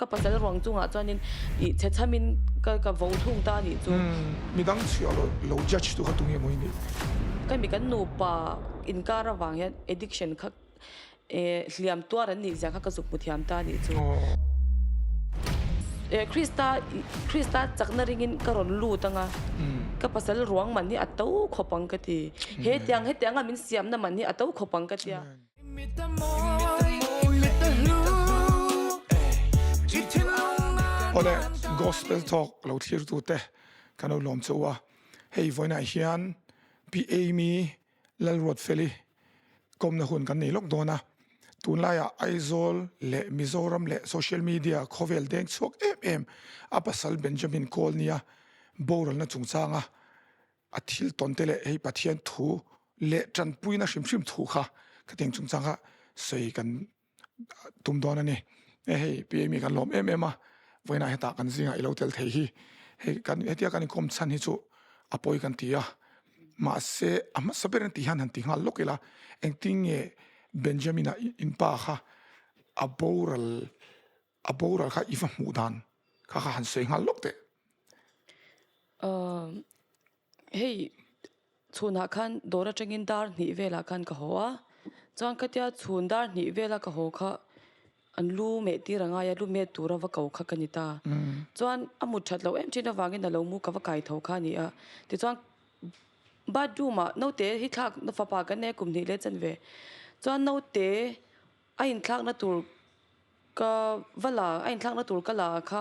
ka pasal ruang chungah chuanin ih chhe chhamin ka ka vo thung ta a nih chu. Midang chhiah lo lo judge tu kha tunge maw i nih? Ka mi kan nupa inkar avang hian addiction kha eh hliam tuar an nih zia kha ka zuk hmu thiam ta a nih chu. Eh Krista Krista chakna ringin ka rawn lut anga ka pasal ruang man hi a to khawp ang ka ti. He tiang hetianga min siamna man hi a to khawp ang ka tia. Awle Gospel Talk lo thlir tute kan lo lawm che u a, hei vawiinah hian Pi Amy Lalruatfeli kawmna hun kan nei lawk dawn a, tunlaiah Aizawl leh Mizoram leh social media khawvel deng chhuak em em a pasal Benjamin Kawl nia boralna chungchanga a thil tawn te leh hei Pathian thu leh tanpuina hrim hrim thu kha khatiang chungchang kha sawi kan tum dawn a ni. E hei Pi Amy kan lawm em em a, vawiinah hetah kan zingah i lo tel thei hi hei kan hetia kan inkawm chhan hi chu a pawi kan ti a, mahse a hmasa ber an tih hian han ti nghal lawk ila engtin nge Benjamin-a inpa kha a boral A boral kha i va hmuh dan kha kha han sawi nghal lawk teh. Hei chhunah khan dawr atangin dar hnih velah khan ka haw a, chuan khatia chhun dar hnih vela ka haw kha an lu meh tir a ngai a, lu met tura va ko kha ka ni ta. Chuan a mut that loh em thin avangin a lo mu ka va kai tho kha a ni a, tichuan bathroom ah naute hi thlak fapa kan nei a kum hnih leh chanve, chuan naute A inthlakna tur ka va la, a inthlakna tur ka la kha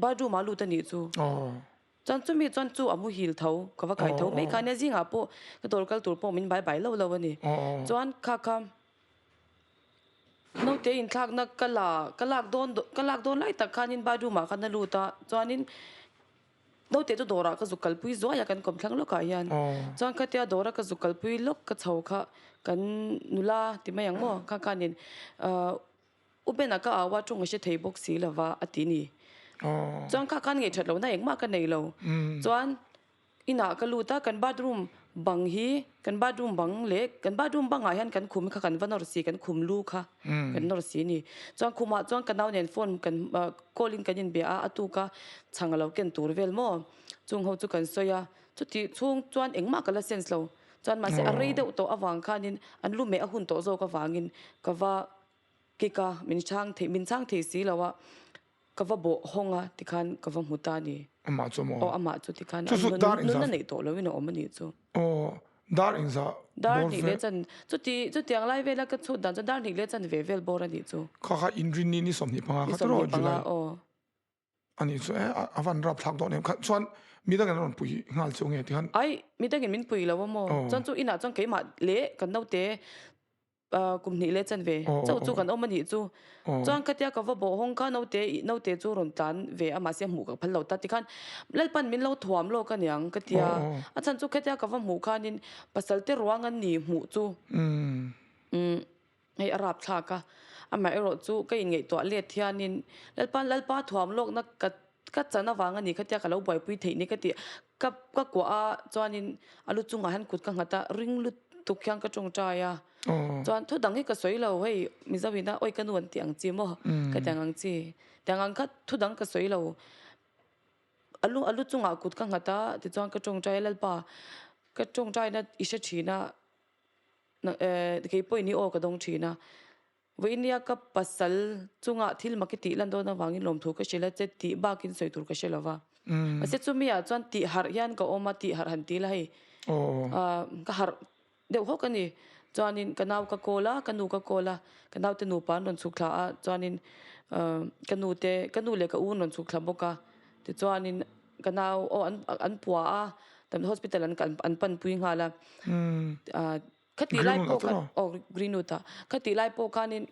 bathroom ah lut a nih chu. Chuan chumi chuan chu a muhil tho, ka va kai tho mai kha nia zingah pawh ka dawr kal tur pawh min bai bai lo lo a ni. Chuan kha kha naute inthlakna ka la, ka lak dawn ka lak dawn lai tak khanin bathroom ah khan a lut a, chuanin Naute chu dawrah ka zuk kalpui zuai a kan kawmthlang lawkah hian. Chuan khatia dawra ka zuk kalpui lawk ka chho kha kan nula ti mai ang maw kha khanin U Bena ka au a tawng a hre thei bawk si lova a ti ni. Chuan kha khan ngei that lohna engmah ka nei lo. Chuan inah ka lut a kan bathroom bang hi kan bathroom bang leh kan bathroom bangah hian kan khum kha kan va nawr si kan khum lu kha kan nawr si ni. Chuan khumah chuan ka nau nen phone kan call in kan inbia a, a tuk a chhang a lo ken tur vel maw? Chung ho chu kan sawi a, chuti chhung chuan engmah ka la sense lo. Chuan mahse a rei deuh tawh avang khanin an lu meh a hun tawh zawk avangin ka va kick a, min chhang thei min chhang thei si lo a, ka va bawh hawng a tikhan ka va hmu ta a ni. Amah chu maw? Aw amah chu tikhan a nun a neih tawh loin a awm a nih chu. Aw Dar engzah Dar hnih leh chan chuti chutiang lai vela ka chhut dan chuan dar hnih leh chan ve vel bawr a nih chu. Kha kha inrin ni ni 25 kha tawh July. Aw. A nih chu e a van rap thlak dawn em kha chuan midangin an rawn pui nghal chu nge tikhan. Ai midangin min pui lo a maw chuan chu inah chuan keimah leh kan naute kum hnih leh chanve chauh chu kan awm a nih chu. Chuan khatia ka va bawh hawng kha naute naute chu rawn tlan ve a mahse hmuh ka phal lo ta tikhan Lalpan min lo thuam lawk a niang ka tia. A chhan chu khatia ka va hmuh khanin pasal te ruang an ni hmuh chu hei a rap thlak a. Amaherawh chu ka inngaihtuah let hianin Lalpan Lalpa thuam lawkna ka ka chan avang a ni khatia ka lo buaipui theih ni ka ti. Ka ka kuah a chuanin a lu chungah hian kut ka nghat a ring lutuk hian ka tawngtai a chuan thu dang hi ka sawi lo hei Mizo ina awi ka nu an tih ang chi maw ka ti ang ang chi tiang ang kha thu dang ka sawi lo a lu a lu chungah kut ka nghat a tichuan ka tawngtai a Lalpa ka tawngtaina i hre thin a keipawhin i aw ka dawng thin a. Vawinia ka pasal chunga thil mak i tih lan dawn avangin lawmthu ka hrilh a che tih bakin sawi tur ka hre lo va. Mahse chumi ah chuan tih harh hian ka awm a, tih harh han ti la hei ka harh deuh hawk a ni. Chuanin ka nau ka call a, ka nu ka call a, ka naute nupa an rawn chhuk thla a, chuanin ka nu te ka nu leh ka u an rawn chhuk thla bawk a. Tichuanin ka nau aw an pua a, hospital an panpui nghal a. Khati lai pawh khan aw Greenwood ah khati lai pawh khanin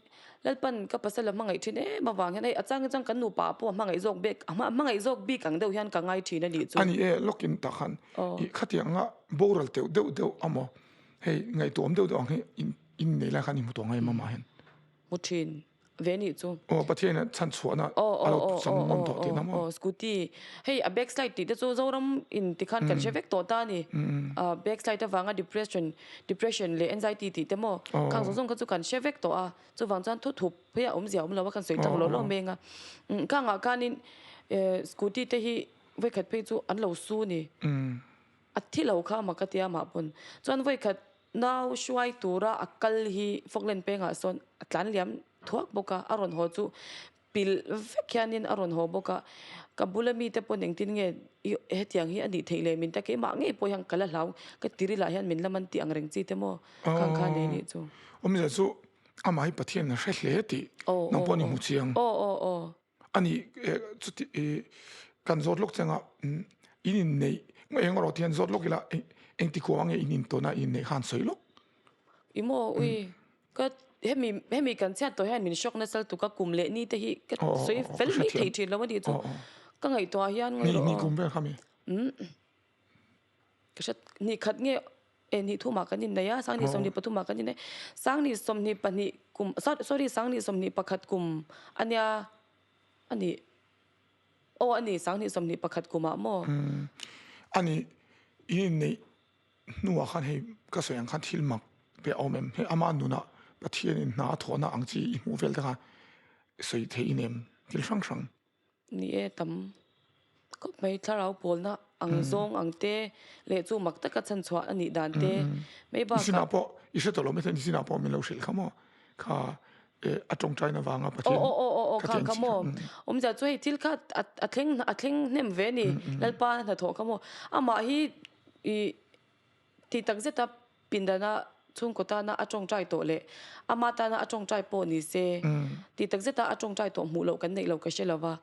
Lalpan ka pasal a hmangaih thin em avang hian hei a chang chang kan nupa ah pawh a hmangaih zawk bik a hmangaih zawk bik ang deuh hian ka ngai thin a nih chu. A ni e lawkin tak khan ih khatiang a boral teuh deuh deuh amaw hei ngaihtuahawm deuh deuh ang hi in nei lai khan i hmu tawh ngai em amah hian. Hmu thin. ve nih chu. Aw Pathian a chhan chhuahna a lo chang ngawm tawh tihna maw? Aw scooty hei a backslide tih te chu Zoram in tikhan kan hre vek tawh ta a ni. Backslide avanga depression depression leh anxiety tih te maw khang zawng zawng kha chu kan hre vek tawh a, chuvang chuan thu thup phei a awmzia awm lo a kan sawi tak lo lo meng a. Khangah khanin scooty te hi vawikhat phei chu an lo su ni. A thi lo kha mak a tia mah pawn chuan vawikhat Nau hruai tura a kal hi Falkland pengah sawn a tlan liam thuak bawk a, a rawn haw chu pilh vek hianin a rawn haw bawk a, ka bula mite pawn engtin nge i hetiang hi a nih theih leh min ta keimah ngei pawh hian ka la hlau ka tiril ah hian min la man tih ang reng chi te maw khang kha nei nih chu. Awmzia chu amah hi Pathian a hre hle tih nang pawh ni hmu chiang. Aw aw aw. A nih chuti kan zawt lawk changa in inneih eng erawh ti hian zawt lawk ila engti kuang nge in intawn a inneih khan sawi lawk. I maw ui ka hemi hemi kan chhiat tawh hian min shock nasa lutuk a kum leh ni te hi ka sawi fel mai thei thin lo a nih chu ka ngaihtuah hian ngaih rawh. Ni kum vel kha mi. Ka hre ni khat nge e ni thumah kan innei a, Sangni 23ah kan innei. Sangni 22 kum sorry Sangni 21 kum a nia a nih aw a ni Sangni 21 kumah maw? A nih in inneih hnuah khan hei ka sawi ang khan thil mak pe a awm em? Hei ama nunah Pathianin hna a thawhna ang chi i hmuh vel te kha sawi theih in em thil hrang hrang? Ni e, tam khawp mai thlarau pawlna ang zawng ang te leh chu mak taka chhan chhuah a nih dan te mai bakah. I sinah pawh i hre tawh lo maithei i sinah pawh min lo hrilh kha maw kha a tawngtaina vanga Pathian Aw aw aw aw kha kha maw awmzia chu hei thil kha a thleng a thleng hnem ve a ni Lalpa hnathawh kha maw amah hi i Tih tak zeta pindana chhungkaw tana a tawngtai tawh leh ama tana a tawngtai pawh ni se, tih tak zeta a tawngtai tawh hmuh loh kan neih loh ka hre lo va.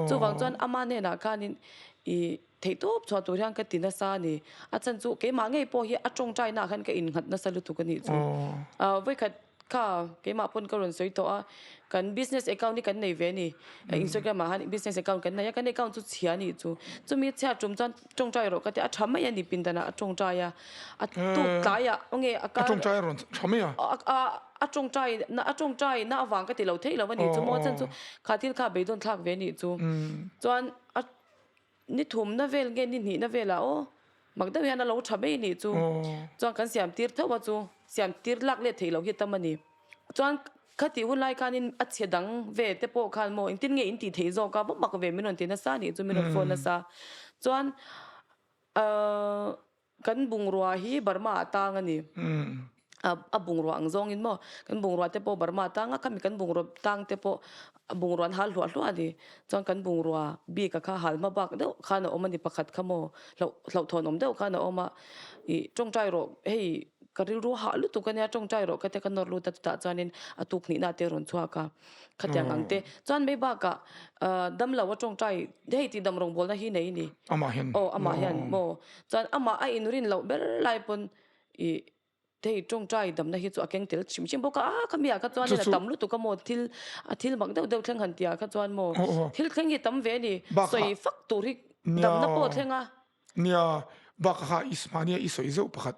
Chuvang chuan ama hnenah khanin i theihtawp chhuah tur hian ka ti nasa a ni. A chhan chu keimah ngei pawh hi a tawngtainaah khan ka innghat nasa lutuk a nih chu. Vawikhat Kha keimah pawn ka rawn sawi tawh a, kan business account hi kan nei ve a ni. Instagram ah han business account kan nei a, kan account chu chhia a nih chu. Chumi chhia tum chuan tawngtai rawh ka ti a, a tha mai a ni pindanah a tawngtai a, a tuk tlaiah enge a kar. A tawngtai a rawn tha mai a? A tawngtai na a tawngtai na avang ka ti lo thei lo a nih chu maw, chan chu kha thil kha beidawn thlak ve a nih chu. Chuan a. Ni thumna vel nge ni hnihna velah aw mak deuh hian a lo tha mai nih chu. Chuan kan siam tir theuh a chu siam tir lak let theih loh hi tam a ni. Chuan khatih hun lai khanin a chhe dang ve te pawh khan maw engtin nge in tih theih zawk a va mak ve min rawn ti nasa nih chu min rawn phone nasa. Chuan ahh Kan bungrua hi Burma ah tang a ni. A bungrua ang zawngin maw? Kan bungrua te pawh Burma ah tang a, khami kan bungrua tang te pawh a bungrua an hal hluah hluah a ni. Chuan kan bungrua bik a kha hal hma bak deuh khan a awm a ni pakhat kha maw? Hlauh hlauhthawn awm deuh khan a awm a. Ih tawngtai rawh hei ka rilru hah lutuk a nia tawngtai rawh ka tia ka nawr lut a chutah chuanin a tuk hnihna te a rawn chhuak a. Khatiang ang te. Chuan mai bakah damlo a tawngtai hei tih dam rawngbawlna hi nei a ni. Amah hian. Aw amah hian maw. Chuan amah a inrin loh ber lai pawn ih hei tawngtai damna hi chu a keng tel hrim hrim bawk a. A khami ah kha chuan a tam lutuk a maw thil a thil mak deuh deuh thleng han tih ah kha chuan maw thil thleng hi tam ve a ni. Sawi fak tur hi damna pawh a thleng a. Nia, bakah kha Ismania i sawi zeuh pakhat,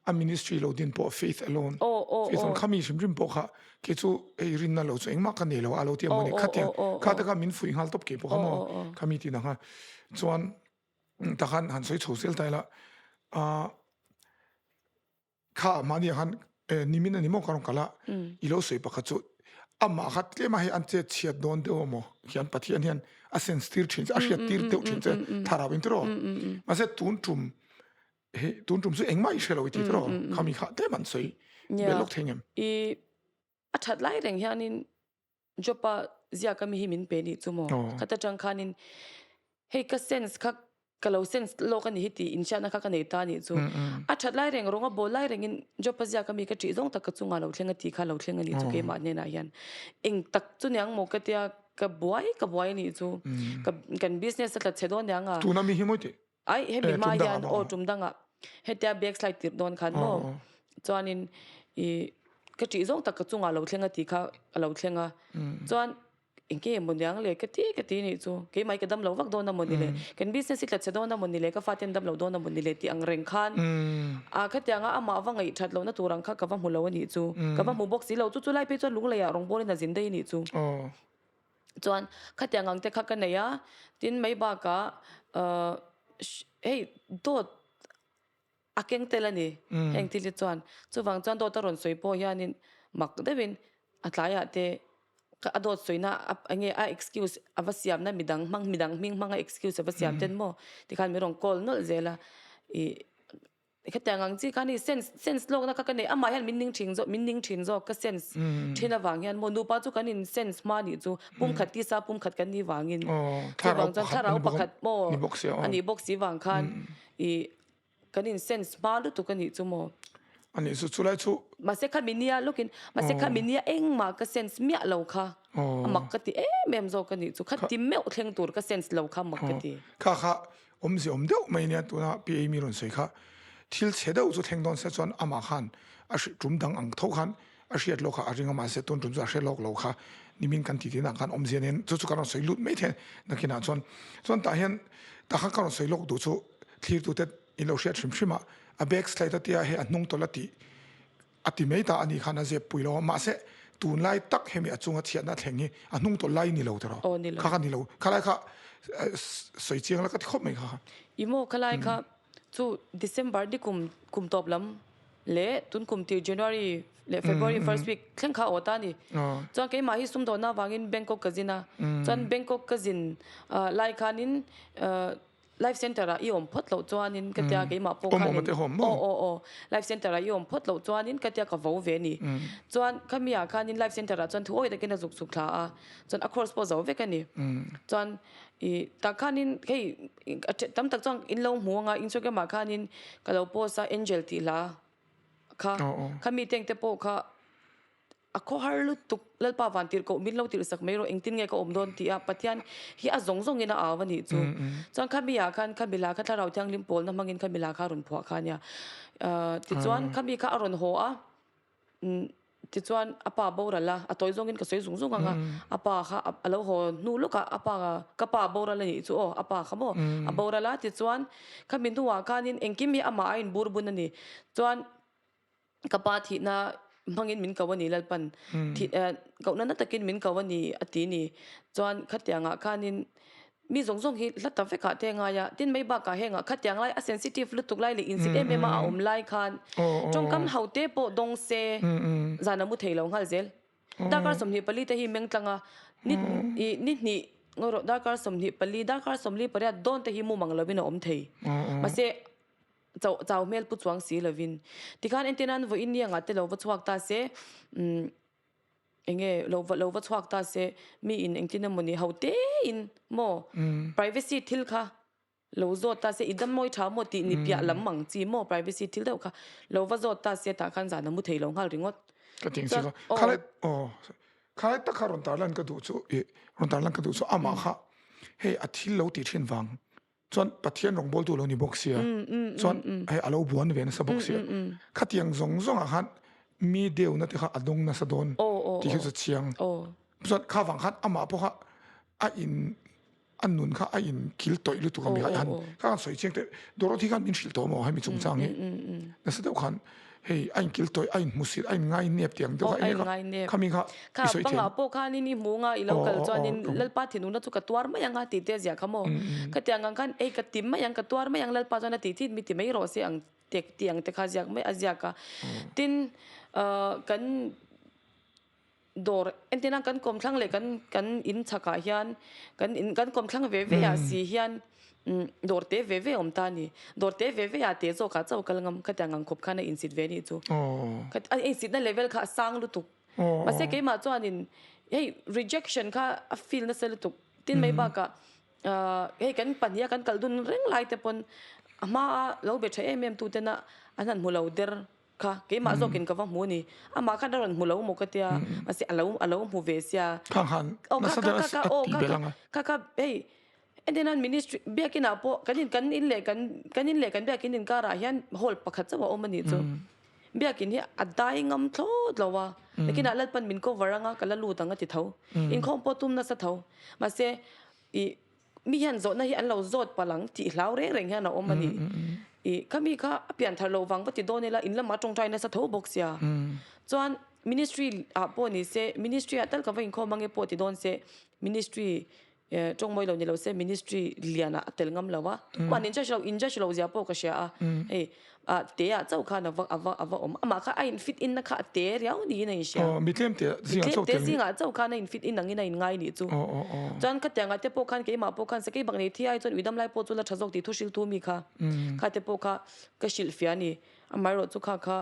a ministry lo din pawh faith alone, faith alone, khami hrim hrim pawh kha kei chu hei rinna lo chu engmah ka nei lo a lo ti a mawni, khatiang kha te kha min fuih nghal tawp kei pawh kha maw, khami tih dang kha. Chuan takhan han sawi chho zel ta ila, ah Kha mahni ah khan nimin a ni maw ka rawn kal a, i lo sawi pakhat chu amah kha tlem a hei an chet chhiat dawn deuh a maw hian Pathian hian a sense tir thin che, a hriat tir deuh thin che thlarau in tiraw. Mahse tun tum hei tun tum chu engmah i hre lo i ti tiraw khami kha tlem an sawi belh lawk thei ngem. I a that lai reng hianin Job-a ziak ami hi min pe nih chu maw? Khat atang khanin hei ka sense kha ka lo sense lawk a nih hi tih inhriatna kha ka nei ta nih chu. A that lai reng rawng a bawl lai rengin Job-a ziak ami ka ṭih zawng tak ka chungah lo thleng a tih kha lo thleng a nih chu keimah hnenah hian. Eng tak chu niang maw ka tia ka buai ka buai a nih chu. Ka kan business a tla chhe dawn niang a. Tuna mi hi mawi tih? Ai hemi hma hian aw tum dangah hetia back slide tirh dawn khan maw chuanin i ka ṭih zawng tak ka chungah lo thleng a tih kha a lo thleng a chuan. Engke emaw niang le ka ti ka ti nih chu keimah hi ka dam lo vak dawn a mawni le kan business hi tla chhe dawn a mawni le ka fate an dam lo dawn a mawni le tih ang reng khan a khatianga amah va ngaih that lohna tur ang kha ka va hmu lo a nih chu ka va hmu bawk si lo chu chu lai phei chuan lunglei ah rawng bawlin a zin daih a nih chu chuan khatiang ang te kha ka nei a tin mai bakah hei dawt A keng tel a ni. Heng thil hi chuan chuvang chuan dawt a rawn sawi pawh hianin mak deuhin a tlaiah te a dawt sawina eng nge a excuse a va siamna midang hmang midang hming hmanga excuse a va siam ten maw tikhan min rawn call nawlh zel a ih khatiang ang chi khan hei sense sense lawkna kha ka nei amah hian min ning thin zawk min ning thin zawk ka sense thin avang hian maw nupa chu kan in sense hma nih chu pumkhat tisa pumkhat kan nih vangin chuvang chuan thlarau pakhat maw a nih bawk si vang khan ih Kan in sense hma lutuk a nih chu maw? A nih chu, chulai chu. Mahse kha minia lawkin, mahse kha minia engmah ka sense miah lo kha a mak ka ti em em zawk a nih chu. Kha ti meuh thleng tur ka sense lo kha mak ka ti. Kha kha awmzia awm deuh mai nia tuna Pi Amy rawn sawi kha. Thil chhe deuh chu thleng dawn se chuan amah khan a hrilh tum dang ang tho khan a hriat lawk kha a ring a mahse tun tum chu a hre lawk lo kha nimin kan titi nah khan awmzia nen chu chu ka rawn sawi lut mai thei nakinah chuan chuan tah hian tah khan ka rawn sawi lawk duh chu thlirtute in lo hriat hrim hrim a a back slide a tia hei a hnung tawlh a tih a ti mai ta a nih khan a zep pui lo a mahse tunlai tak hemi a chunga chhiatna thleng hi a hnung tawlh lai ni lo tiraw kha kha ni lo khalai kha sawi chiang la ka ti khawp mai kha kha. I maw khalai kha chu December ni kum kum tawp lam leh tun kum tir January leh February first week thleng kha a awt a ni. Chuan keimah hi sumdawnna avangin Bangkok ka zin a, chuan Bangkok ka zin lai khanin Life Centre ah i awm phawt loh chuanin ka tia keimah pawh khanin aw aw aw Life Centre ah i awm phawt loh chuanin ka tia ka vo ve a ni. Chuan khami ah khanin Life Centre ah chuan thu awi takin a zuk chhuk thla a, chuan a course pawh zo vek a ni. Chuan I tah khanin hei tam tak chuan in lo hmu anga Instagram ah khanin ka lo post a angel tih hla kha khami teng te pawh kha a khawhar lutuk Lalpa van tirh koh min lo tirh sak mai rawh engtin nge ka awm dawn tih a Pathian hi a zawng zawngin a au a nih chu chuan khami ah khan khami hla kha thlarau thianghlim pawlna hmangin khami hla kha a rawn phuah kha ania tichuan khami kha a rawn haw a. Tichuan a pa boral a, a tawi zawngin ka sawi zung zung ang a, a pa kha a lo haw hnu lawk a, a pa ka pa boral a nih chu aw, a pa kha maw a boral a, tichuan khami hnuah khanin engkim hi amah a inbur bun a ni. Chuan ka pa thihna hmangin min ko a ni Lalpan, thih kohna na takin min ko a ni a ti ni. Chuan khatiangah khanin Mi zawng zawng hi hla ta vekah te ngai a, tin mai bakah hengah khatiang lai a sensitive lutuk lai leh insit em em a a awm lai khan tawngkam ho te pawh dawng se zan a mu thei lo nghal zel. Darkar 24 te hi meng tlang a, ni ih ni hnih ngaw rawh darkar 24 darkar 48 dawn te hi mu mang lovin a awm thei. Mahse chauh chau hmel pu chuang si lovin. Tikhan entir nan vawiin ni angah te lo va chhuak ta se umm. Enge lo va lo va chhuak ta se mi in engtin emaw ni ho te in maw privacy thil kha lo zawt ta se i dam mawi tha maw tih ni piah lam ang chi maw privacy thil deuh kha lo va zawt ta se tah khan zan a mu thei lo nghal ringawt. Ka ting si kha khalai aw khalai tak kha rawn tarlan ka duh chu ih rawn tarlan ka duh chu amah kha hei a thil lo tih thin vang Chuan Pathian rawngbawltu lo ni bawk sia, chuan hei a lo buan ve nasa bawk sia. Khatiang zawng zawngah khan mi deuna te kha a dawng nasa dawn tih hi chu chiang. Chuan kha vang khan amah pawh kha a in a nun kha a in kil tawih lutuk a mi kha han kha han sawi chiang teh Dorothy khan min hrilh tawh maw hemi chungchang hi nasa deuh khan Hei a inkil tawih, a inhmusit, a inngai nep tih ang deuh kha eng nge kha khami kha i sawi thei. Kha bangah pawh khanin i hmu anga i lo kal chuanin Lalpa thinurna chu ka tuar mai ang a tih te a ziah kha maw? Khatiang ang khan ei ka ti mai ang, ka tuar mai ang Lalpa chuan a tih thin mi ti mai rawh se ang te tih ang te kha ziak mai a ziak a. Tin kan dawr entirna kan kawmthlang leh kan kan in chhakah hian kan in kan kawmthlang ve ve ah si hian dawr te ve ve a awm ta a ni dawr te ve ve ah te zawkah chauh kal ngam khatiang ang khawp khan a insit ve a nih chu a insitna level kha a sang lutuk mahse keimah chuanin hei rejection kha a feel nasa lutuk tin mai bakah Hei kan pahniha kan kal dun reng lai te pawn a hmaa lo be tha em em tu tena an han hmu lo der kha keimah zawkin ka va hmu a ni. Amah khan a rawn hmu lo maw ka tia mahse a lo a lo hmu ve sia. Kha khan nasa deuh a tih belh ang a. Kha kha hei entir nan ministry biakinah pawh kan in kan in leh kan kan in leh kan biakin inkarah hian hall pakhat chauh a awm a nih chu. Biakin hi a dai ngam thlawt lo a, nakinah Lalpan min cover anga ka la lut ang a ti tho. Inkhawm pawh tum nasa tho. Mahse, ih mi hian zawhna hi an lo zawt palh ang tih hlau reng reng hian a awm a ni. Ih kha mi kha a pian thar loh vang va ti dawn ila in lamah tawngtai nasa tho bawk sia. Chuan ministry ah pawh ni se, ministry ah tal ka va inkhawm ange pawh ti dawn se, ministry Tawng mawi lo ni lo se ministry lian ah a tel ngam lo a, mahni in judge lo in judge lo zia pawh ka hria a, hei ah te ah chauh khan a va a va a va awm amah kha a in fit in na kha a te riau niin a in hria. Aw mi tlem te zingah chauh tel. Mi tlem te zingah chauh khan a in fit in angin a in ngai nih chu. Aw aw aw. Chuan khatiang ah te pawh khan keimah pawh khan sakei bak nei thi ai chuan uidam lai pawh chu la tha zawk tih thu hriltu mi kha kha te pawh kha ka hrilh fiah a ni, amaherawhchu kha kha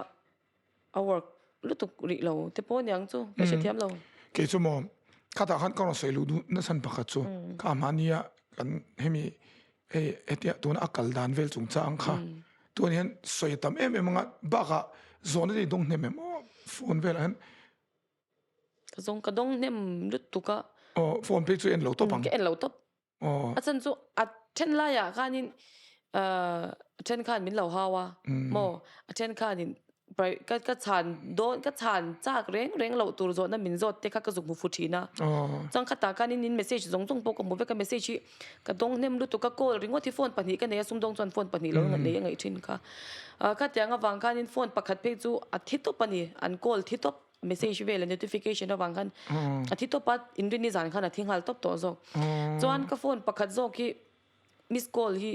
A work lutuk rih lo te pawh aniang chu ka hrethiam lo. Kei chu maw khatah khan ka rawn sawi luh duh nachhan pakhat chu kha mahnia kan hemi hei hetia tuna a kal dan vel chungchang kha tun hian sawi a tam em em anga bakah zawhna te i dawng hnem em aw phone velah hian. Ka zawng ka dawng hnem lutuk a. Aw phone phei chu en lo tawp ang. Ka en lo tawp. A chan chu a then laiah khanin a then khan min lo hau a maw a then khanin ka ka chhan dawn ka chhan chak reng reng loh tur zawhna min zawt te kha ka zuk hmu fu thin a chuan khatah khanin in message zawng zawng pawh ka hmu vek a message hi ka dawng hnem lutuk a call ringawt hi phone pahnih ka nei a sumdawng chuan phone pahnih lo nei a ngaih thin kha khatiang avang khanin phone pakhat phei chu a thi tawp a ni an call thi tawp. Message vel a notification avang khan a thi tawp a, inrinni zan khan a thi nghal tawp tawh zawk. Chuan ka phone pakhat zawk hi miss call hi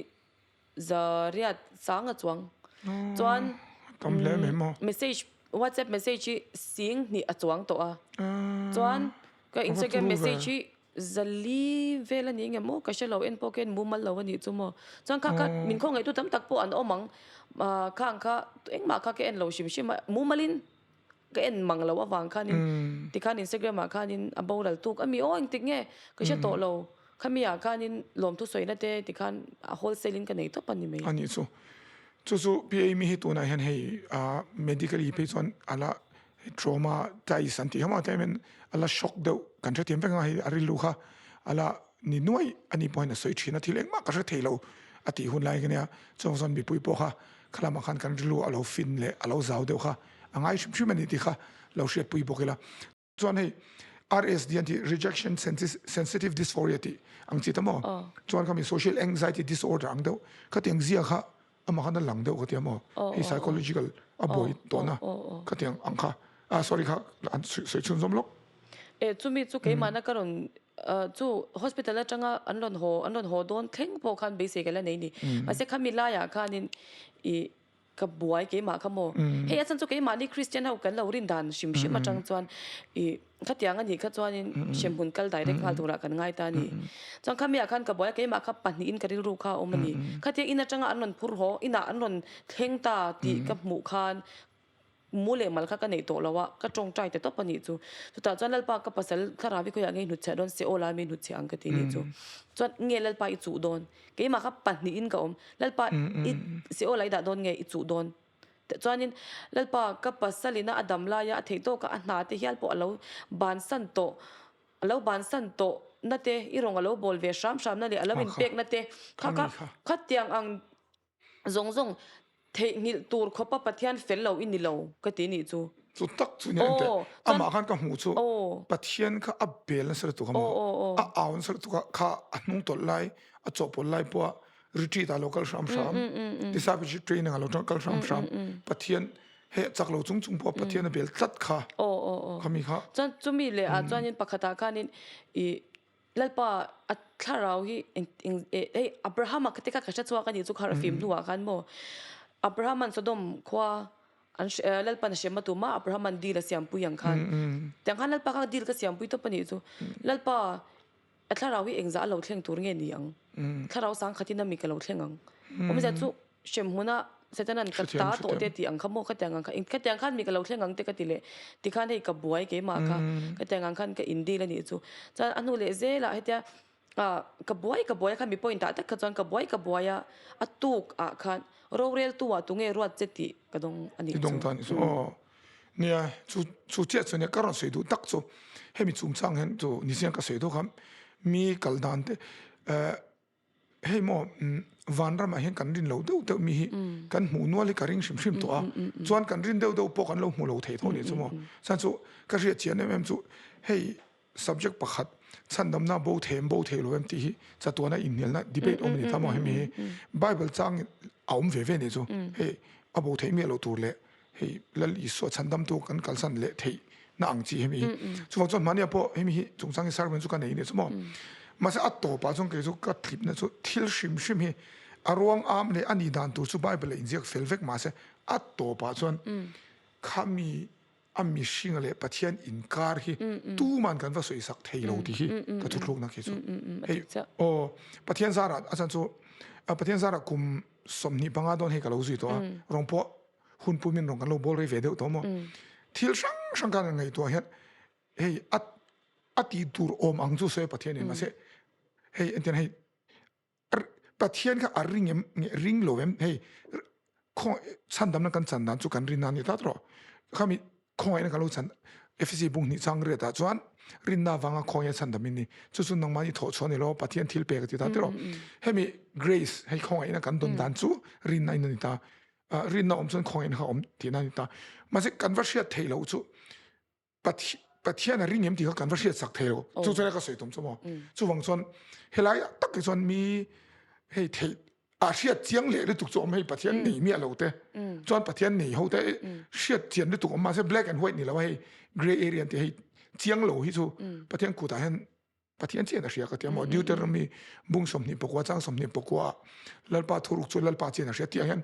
za riat sang a chuang. Chuan message whatsapp message hi sing hnih a chuang tawh a. Chuan ka instagram message hi zali vel a ni nge maw ka hre lo en pawh khian mumal lo a nih chu maw. Chuan kha kha min khawngaihtu tam tak pawh an awm ang khang kha engmah kha ka en lo hrim hrim a mumalin. Ka en mang lo avang khanin tikhan Instagram ah khanin a boral tuk a mi aw engtik nge ka hre tawh lo khami ah khanin lawmthu sawina te tikhan a wholesale in ka nei tawp a ni mai. A nih chu. Chu chu PA mi hi tunah hian hei medically phei chuan a la trauma tais an tih hama tlem in a la shock deuh kan hrethiam vek ang a hei a rilru kha a la ni nuai a ni pawhin a sawi thin a thil engmah ka hre thei lo a tih hun lai ka nia chuang chuan mipui pawh kha khalamah khan kan rilru a lo fin leh a lo zau deuh kha a ngai hrim hrim a ni tih kha lo hriatpui bawk ila. Chuan hei RSD an tih Rejection Sensitive Dysphoria tih ang chi ta maw? Chuan khami Social Anxiety Disorder ang deuh khatiang zia kha amah khan a lang deuh ka tia maw? Hei psychological a buai tawhna khatiang ang kha ah sorry kha an sawi chhun zawm lawk. E chumi chu keimahna ka rawn chu hospital atanga an rawn haw an rawn haw dawn thleng pawh khan beisei ka la nei ni. Mahse khami laiah khanin ih Ka buai keimah kha maw? Hei a chhan chu keimahni Christian ho kan lo rin dan hrim hrim atang chuan ih khatiang a nih kha chuanin hremhmun kal direct nghal turah kan ngai ta a ni. Chuan khamiah khan ka buai a keimah kha pahnihin ka rilru kha a awm a ni. Khatiang in atanga an rawn phur haw inah an rawn thleng ta tih ka hmuh khan mu leh mal kha ka neih tawh lo a, ka tawngtai ta tawp a nih chu. Chutah chuan Lalpa ka pasal thlarau hi khawiah nge i hnutchhiah dawn se aw lai mi hnutchhiah ang ka ti nih chu. Chuan nge Lalpa i chuh dawn? Keimah kha pahnihin ka awm. Lalpa i Seol ah i dah dawn nge i chuh dawn? Chuanin Lalpa ka pasalina a dam laia a theih tawka a hna te hial pawh a lo bansan tawh a lo bansan tawh na te i rawng a lo bawl ve hram hram na leh a lo inpek na te kha kha khatiang ang Zawng zawng theihnghilh tur khawpa Pathian fel lo i ni lo ka ti nih chu. Chu tak chu nia engteh amah khan ka hmuh chu Pathian kha a bel nasa lutuk a maw a au nasa lutuk a kha a hnung tawlh lai a chawhpawlh lai pawha retreat ah a lo kal hram hram discipleship training ah a lo kal hram hram Pathian hei a chak lo chung chung pawha Pathian a bel tlat kha khami kha. Chuan chumi leh ah chuanin pakhatah khanin i Lalpa, a thlarau hi eng eng eh hei Abrahama te kha ka hre chhuak a nih chu kha fim hnuah khan maw Abrahaman Sodom khua an hre eh Lalpan a hrem a tum a Abrahaman deal a siampui ang khan tiang khan Lalpa kha deal ka siampui tawp a nih chu Lalpa a thlarau hi engzah a lo thleng tur nge ni ang thlarau sangkhatin a mi ka lo thleng ang awmzia chu Hremhmuna Setanan ka ta tawh te tih ang kha maw khatiang ang kha khatiang khan mi ka lo thleng ang te ka ti leh tikhan hei ka buai keimah kha khatiang ang khan ka in dil a nih chu chuan a hnu leh zelah hetia ah ka buai ka buai a khan mi point ah tak kha chuan ka buai ka buai a a tuk ah khan rorel tu ah tunge ruat che tih ka dawng a nih chu. I dawng ta a nih chu aw nia chu chu chiah chu nia ka rawn sawi duh tak chu hemi chungchang hian chu ni chiang ka sawi dawk a mi kal dan te eh Hei maw, Vanramah hian kan rin lo deuh deuh mi hi kan hmuh nual hi ka ring hrim hrim tawh a, chuan kan rin deuh deuh pawh kan lo hmu lo thei tho nih chu maw. Chuan chu ka hriat chian em em chu hei subject pakhat chhandamna bo thei em bo thei lo em tih hi chatuana inhnialna debate awm a ni ta maw hemi hi Bible chang a awm ve ve nih chu hei a bo theih miah loh tur leh hei Lal Isua chhandamtu kan kalsan leh theih na ang chi hemi hi. Chuvang chuan hmania pawh hemi hi chungchang hi sermon chu ka nei nih chu maw. Mahse a tawpah chuan kei chu ka tlipna chu thil hrim hrim hi a ruang am leh a nih dan tur chu Bible a inziak fel vek mahse a tawpah chuan khami a mihringa leh Pathian inkar hi tuman kan va sawisak thei lo tih hi ka thuthlukna khi chu. Hei aw Pathian zarah a chan chu Pathian zarah kum 25 dawn hei ka lo zui tawh a rawng pawh hun pumin rawng kan lo bawl rei ve deuh tawh maw. Thil hrang hrang khan ngaihtuah hian hei a a tih tur awm ang chu sawi Pathian in mahse hei engtin hei Pathian kha a ring em nge ring lo em hei khaw chhandamna kan chan dan chu kan rinna a ni tlat rawh khami khawngaihna kan lo chan Efesi bung hnih chang riat ah chuan rinna avanga khawngaihna chhandam in ni chu chu nangmah ni thawh chhuah a ni lo Pathian thil pek a ti ta tiraw hemi grace hei khawngaihna kan dawn dan chu rinna in a ni ta rinna awm chuan khawngaihna kha awm tihna a ni ta mahse kan va hriat theih loh chu Pathian a ring em tih kha kan va hriat sak thei lo. Chu chuan ka sawi tum chu maw. Chuvang chuan helai ah tak hi chuan mi hei theih a hriat chiang leh lutuk chu awm hei Pathian nei miah lo te. Chuan Pathian nei ho te hriat chian lutuk awm mahse black and white ni lo a hei grey area an tih hei chiang lo hi chu Pathian kutah hian Pathian chian a hria ka ti a maw? Deuteronomy bung 24 chang 24 ah Lalpa thuruk chu Lalpa chian a hria tih ah hian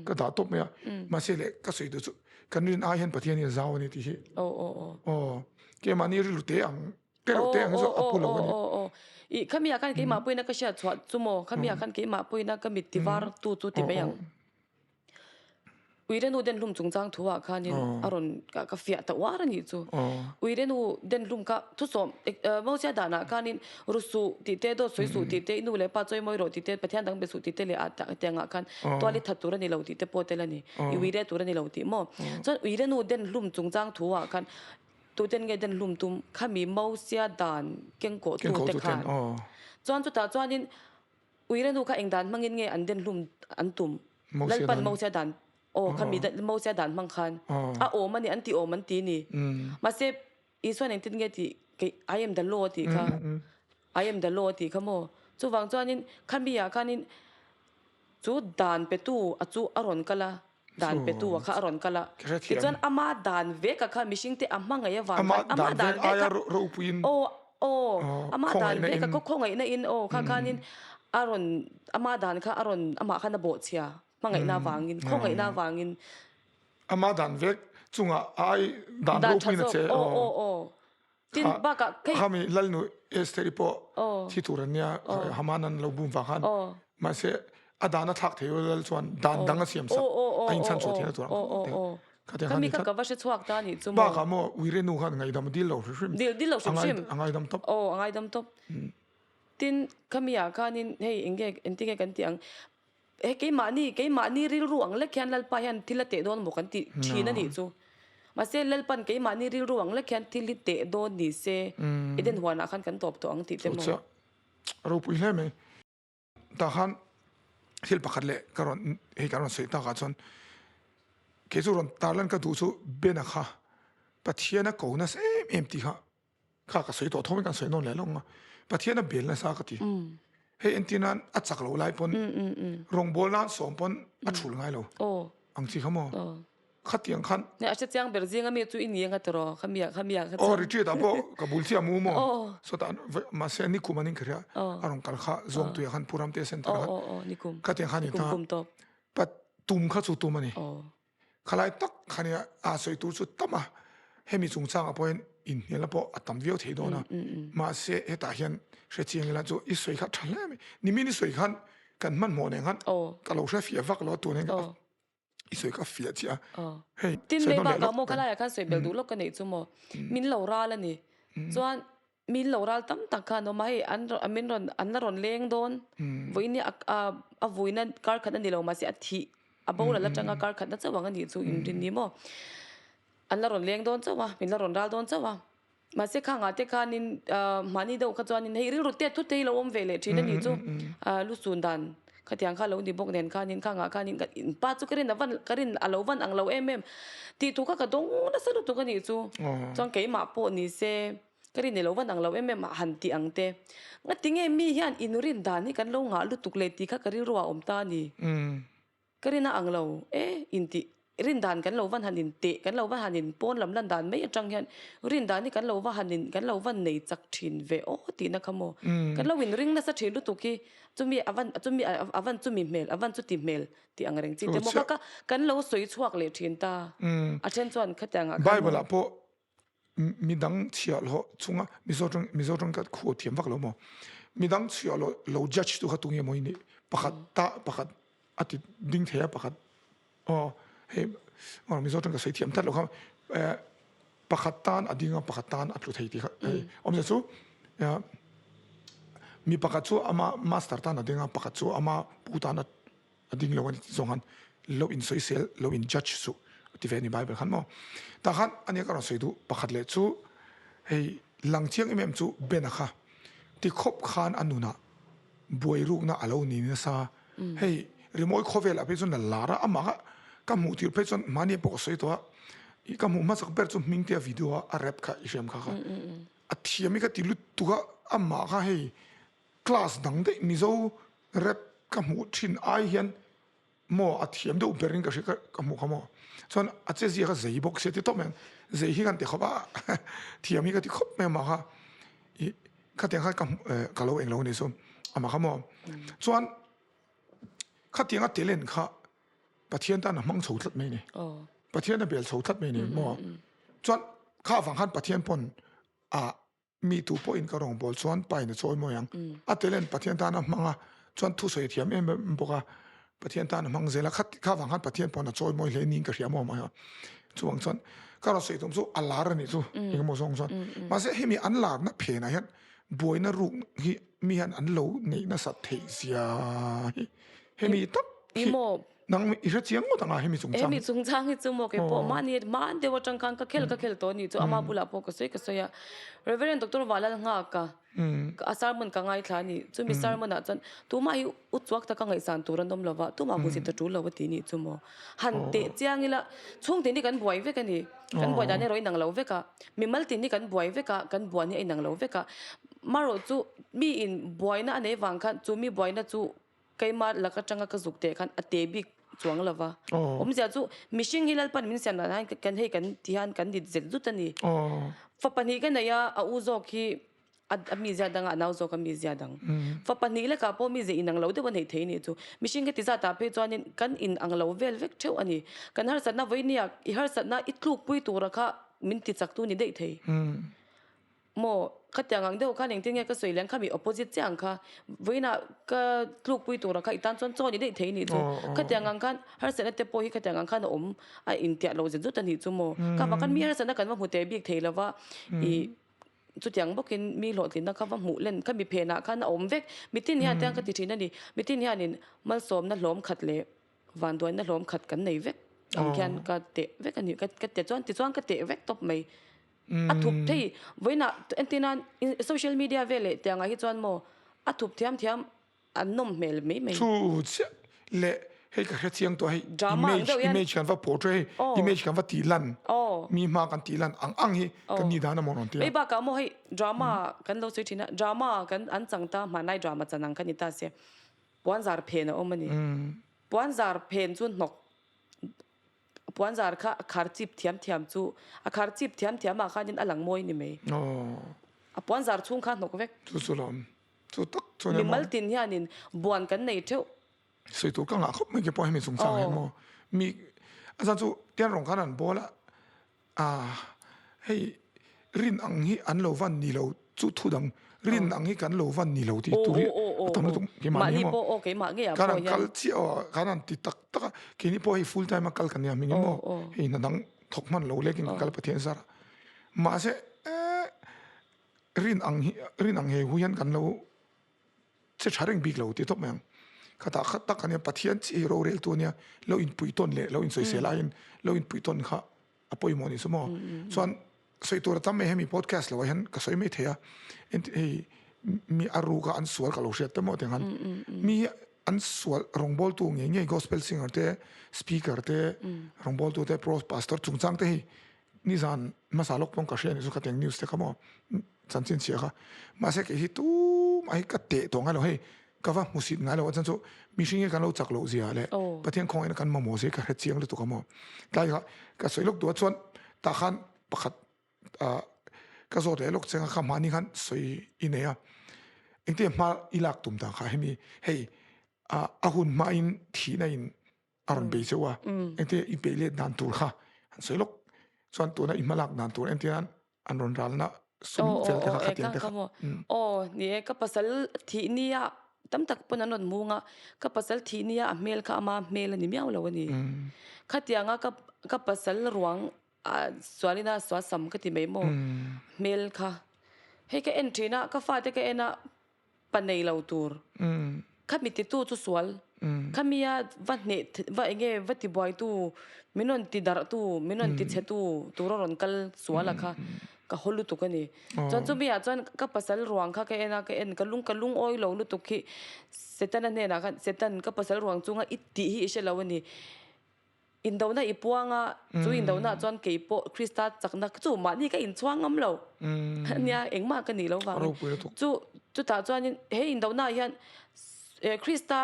ka dah tawp mai a. Mahse leh ka sawi duh chu kan rin ai hian Pathian hi a zau a ni tih hi. Aw keimahni rilru te ang te reuh te ang hi chu a pu lo a ni. I khami ah khan keimah pawhin a ka hriat chhuah chu maw? Khami ah khan keimah pawhin a ka mit ti var tu chu ti mai ang. Uirenu denhlum chungchang thu ah khanin a rawn ka fiah ta uar a nih chu. Uirenu denhlum kha thusawm Mosia danah khanin ru suh tih te, dawt sawi suh tih te, i nu leh pa chawimawi rawh tih te, Pathian dang be suh tih te leh ah tiangah khan tual i that tur a ni lo tih te pawh tel a ni. I uire tur a ni lo tih maw? Chuan uirenu denhlum chungchang thu ah khan tuten nge denhlum tum khami Mosia dan kengkawh tu te khan chuan chutah chuanin Uirenu kha eng dan hmangin nge an den hlum an tum? Lalpan Mosia dan aw kha mi Mosia dan hmang khan a awm a ni an ti awm an ti ni. Mahse Isuan engtin nge tih kei I am the law a tih kha I am the law a tih kha maw? Chuvang chuanin kha mi ah khanin chu dan petu a chu a rawn kal a dan petu a kha a rawn kal a tichuan ama dan vek a kha mihring te a hmangaih avang khan ama dan vek a aw aw ama dan vek a khaw khawngaihna in aw kha khanin a rawn ama dan kha a rawn amah khan a bawhchhia hmangaihna avangin khawngaihna avangin ama dan vek chungah ai dan ropuiin a che aw aw aw Tin bakah kei. Khami Lalnu Estheri pawh thi tur an nia Haman an lo bum vang khan mahse a dan a thlak thei lo Lal chuan dan dang a siam sak a inchhan chhuah theihna tur ang kha tiang khan Khami kha ka va hre chhuak ta nih chu maw. Bakah maw Uire nu khan ngaidam a dil lo hrim hrim. Dil dil lo hrim hrim. A ngaidam tawp. Aw a ngaidam tawp. Tin khami ah khanin hei enge engtin nge kan tih ang He keimahni, keimahni rilru ang lek hian Lalpa hian thil a teh dawn maw kan ti thin a nih chu. Mahse, Lalpan keimahni rilru ang lek hian thil hi teh dawn ni se, Eden huanah khan kan tawp tawh ang tih te maw? Chuchiah, ropui hle mai. Tah khan thil pakhat leh ka rawn, hei ka rawn sawi takah chuan kei chu rawn tarlan ka duh chu Bena kha Pathian a ko nasa em em tih kha Kha ka sawi tawh tho mai kan sawi nawn leh lawk ang a, Pathian a bel nasa ka ti. Hei entir nan a chak lo lai pawn rawngbawl nan sawm pawn a thul ngai lo ang chi kha maw? Khatiang khan. A hre chiang ber zing ami chu i ni anga tiraw khami ah khami ah kha chuan. Aw retreat ah pawh ka bul chiah mu maw? Sawtah mahse nikum an inkhirh a, a rawn kal kha Zuangtui ah khan Pu Ramte Center ah khan khatiang khan ni ta. Pat tum kha chu tum a ni. Khalai tak kha nia a sawi tur chu tam a, hemi chungchangah pawh hian inhnialna pawh a tam viau thei dawn a, mahse hetah hian hre chiang ila chu i sawi kha tha hle mai, nimin i sawi khan kan hmanhmawh nen khan ka lo hre fiah vak lo a tun hian i sawi kha fiah chiah a, hei Tin mai bakah maw khalaiah khan sawi belh duh lawk ka neih chu maw min lo ral a ni, chuan Min lo ral tam tak khan awm a, hei an min rawn an la rawn leng dawn. Vawiin hi a a vuina kar khat a ni lo mahse a thih a boral atanga kar khatna chauh ang a nih chu inrin ni maw. An la rawn leng dawn chauh a, min la rawn ral dawn chauh a. Mahse khangah te khanin mahni deuh kha chuanin hei rilru tet thut te hi lo awm ve leh thin a nih chu. Lu sun dan. Khatiang kha lo ni bawk nen khanin khangah khanin ka in pa chu ka rin a van ka rin a lo van ang lo em em tih thu kha ka dawng nasa lutuk a nih chu. Chuan keimah pawh ni se ka rin i lo van ang lo em em a han tih ang te. Ngatinge mi hian in rin dan hi kan lo ngah lutuk le tih kha ka rilru ah a awm ta a ni. Ka rin a ang lo e, intih rin dan kan lo van han in teh, kan lo va han in pawn lam lan dan mai atang hian rin dan hi kan lo va han in, kan lo van nei chak thin ve aw tihna kha maw. Kan lo in ring nasa thin lutuk hi chumi a van chumi a van chumi hmel, a van chuti hmel tih ang reng chi te maw kha kha kan lo sawi chhuak leh thin ta. A then chuan khatiang ah khan maw. Bible ah pawh midang chhiahhlawh chunga Mizo tawng Mizo tawng ka khuh thiam vak lo maw midang chhiahhlawh lo judge tu kha tunge maw i nih pakhat ta pakhat a ti ding thei a pakhat aw hei aw Mizo tawng ka sawi thiam tlat lo kha eh pakhat tan a ding a pakhat tan a tlu thei tih kha hei awmzia chu mi pakhat chu ama master tan a ding a pakhat chu ama pu tan a A ding lo a ni ti zawng khan lo in sawisel, lo in judge suh a ti ve a ni Bible khan maw. Tah khan ania ka rawn sawi duh pakhat leh chu hei lang chiang em em chu Ben-a kha ti khawp khan a nunah buai rukna a lo ni nasa. Hei rimawi khawvelah phei chuan la lar a, amah kha ka hmuh tirh phei chuan mahni pawh ka sawi tawh a, i ka hmuh hmasak ber chu Hmingtea video a a rap kha i hriam kha kha a thiam hi ka ti lutuk a, amah kha hei Class dang daih Mizo rap ka hmuh thin ai hian maw a thiam deuh berin ka hria ka hmuh kha maw. Chuan a che zia kha zei bawk sia ti tawp mai ang. Zei hi kan ti khawp a thiam hi ka ti khawp mai amah kha ih khatiang khan ka hmuh ka lo englo a ni chu amah kha maw. Chuan khatiang a talent kha Pathian tan a hmang chho tlat mai a ni. Pathian a bel chho tlat mai a ni maw. Chuan kha avang khan Pathian pawn a Mi tu pawhin ka rawngbâwl chuan pain a chawi mawi ang. A talent Pathian tan a hmang a, chuan thusawi a thiam em em bawk a, Pathian tan a hmang zel a, kha kha vang khan Pathian pawhin a chawi mawi hle niin ka hria maw mai a. Chuvang chuan ka rawn sawi tum chu a lar a nih chu engemaw zawng chuan. Mahse hemi an larna phenah hian buaina ruk hi mi hian an lo neih nasat theih zia hi hemi tak hi Nang i hre chiang ngawt ang a hemi chungchang. Hemi chungchang hi chu maw kei pawh mahni hman deuh atang khan ka khel ka khel tawh a nih chu ama bulah pawh ka sawi ka sawi a. Reverend Doctor Valal Nghaka a sermon ka ngaithla a ni. Chumi sermon ah chuan tumah hi u chuak taka ngaihsan tur an awm lo va, tumah hmuhsit ta tul lo a ti nih chu maw. Han teh chiang ila chhung tin hi kan buai vek a ni. Kan buai dan erawh a inang lo vek a. Mimal tin hi kan buai vek a, kan buan hi a inang lo vek a. Marawh chu mi in buaina a nei vang khan chu mi buaina chu Keimah lak atanga ka zuk teh khan a te bik chuang lo va. Awmzia chu mihring hi Lalpan min siam dan hian kan hei kan ti hian kan dit zet zut a ni. Fa pahnih ka nei a, a u zawk hi a mizia dang a, a nau zawk a mizia dang. Fa pahnih lekah pawh mizia inang lo deuh a neih thei a nih chu. Mihring ka ti zatah phei chuanin kan inang lo vel vek theuh a ni. Kan harsatna vawinia i harsatna i tlukpui tura kha min ti chaktu ni daih thei. Maw, khatiang ang deuh khan engtin nge ka sawi leng kha mi opposite chiah ang kha, vawiinah ka tlukpui tura kha i tan chuan chaw ni daih thei nih chu. Khatiang ang khan harsatna te pawh hi khatiang ang khan a awm a intiah lo zet zut a nih chu maw. Kha vang khan mi harsatna kan va hmu teh bik thei lova ih chutiang bawkin mi hlawhtlinna kha va hmuh len kha mi phenah khan a awm vek. Mitin hian tiang ka ti thin a ni. Mitin hianin malsawmna hlawm khat leh Vanduaina hlawm khat kan nei vek ang khian ka teh vek a ni. Ka teh chuan tichuan ka teh vek tawp mai. A thup thei vawiinah entirna social media vel leh tiangah hi chuan maw a thup thiam thiam an nawm hmel mai mai. Chu chiah leh hei ka hre chiang tawh hei image image kan va portray hei image kan va tih lan mi hma kan tih lan ang ang hi kan nih dan a maw rawn ti a. Hei bakah maw hei drama kan lo sawi thin a drama kan an chang ta hmanlai drama chan ang kha ni ta se. Puanzar phen a awm a ni. Puanzar phen chu hnawk puanzar kha a khar chip thiam thiam chu a khar chip thiam thiam ah khanin a lang mawi ni mai. A puanzar chhung kha hnawk vek. Chu chu lawm. Chu tak chu nia maw. Mimal tin hianin buan kan nei theuh. Sawi tur ka ngah khawp mai ke pawh hemi chungchang hian maw. Mi a zan chu tian rawng khan an bawl a A, hei rin ang hi an lo van ni lo chu thu dang rin ang hi kan lo van ni lo tih tur hi a tam lutuk keimah ni maw kan han kal chiah aw kan han ti tak tak a keini pawh hei full time a kal kan nia hming in maw hei hna dang thawk hman lo lekin kan kal Pathian zar a mahse rin ang hi rin ang he hu hian kan lo Che tha reng bik lo tih tawp mai ang. Khatah khat tak ania Pathian chiah hi rorel tu ania lo inpui tawn leh lo insawisel aiin lo inpui tawn kha a pawimawh ni chu maw. Chuan sawi tur a tam mai hemi podcast lo ah hian ka sawi mai thei a hei mi a ruk a an sual ka lo hriat te maw tiang khan mi hi. An sual rawngbawltu ngei ngei gospel singer te, speaker te, rawngbawltu te, pro pastor chungchang te hi nizan hmasa lawk pawn ka hria anih chu khatiang news te kha maw chanchin chhia kha. Mahse kei hi tumah hi ka teh tawh ngai lo hei ka va hmusit ngai lo a chan chu mihring hi kan lo chak loh zia leh Pathian khawngaihna kan mamawh zia hi ka hre chiang lutuk a maw. Tlai kha ka sawi lawk duh a chuan tah khan pakhat ah ka zawt leh lawk cheng a kha mahni khan sawi i nei a engtin hma i lak tum dan kha hemi hei ah a hun hmain thihna in a rawn bei cheu a engtin i beih let dan tur kha an sawi lawk chuan tuna i hma lak dan tur entir nan an rawn ralna sum fel te kha khatiang te kha aw ni e ka pasal thih nia tam tak pawn an rawn mung a ka pasal thih nia a hmel kha ama hmel a ni miau lo a ni khatianga ka ka pasal ruang A sualin a sual sam ka ti mai maw hmel kha hei ka en thin a ka fate ka en a pa nei lo tur khami titu chu sual khami a va hneh va enge va ti buai tu min rawn ti darh tu min rawn ti chhe tu tur a rawn kal sual a kha ka haw lutuk a ni chuan chumi ah chuan ka pasal ruang kha ka en a ka en ka lung ka lungawi lo lutuk hi Setana hnenah khan Setan ka pasal ruang chunga i tih hi i hre lo a ni. Indona i puang a, chu indona ah chuan kei pawh Krista chakna chu mahni ka inchhuang ngam lo. Nia, engmah ka nih lo vangin. Chu chutah chuanin he indona ah hian Krista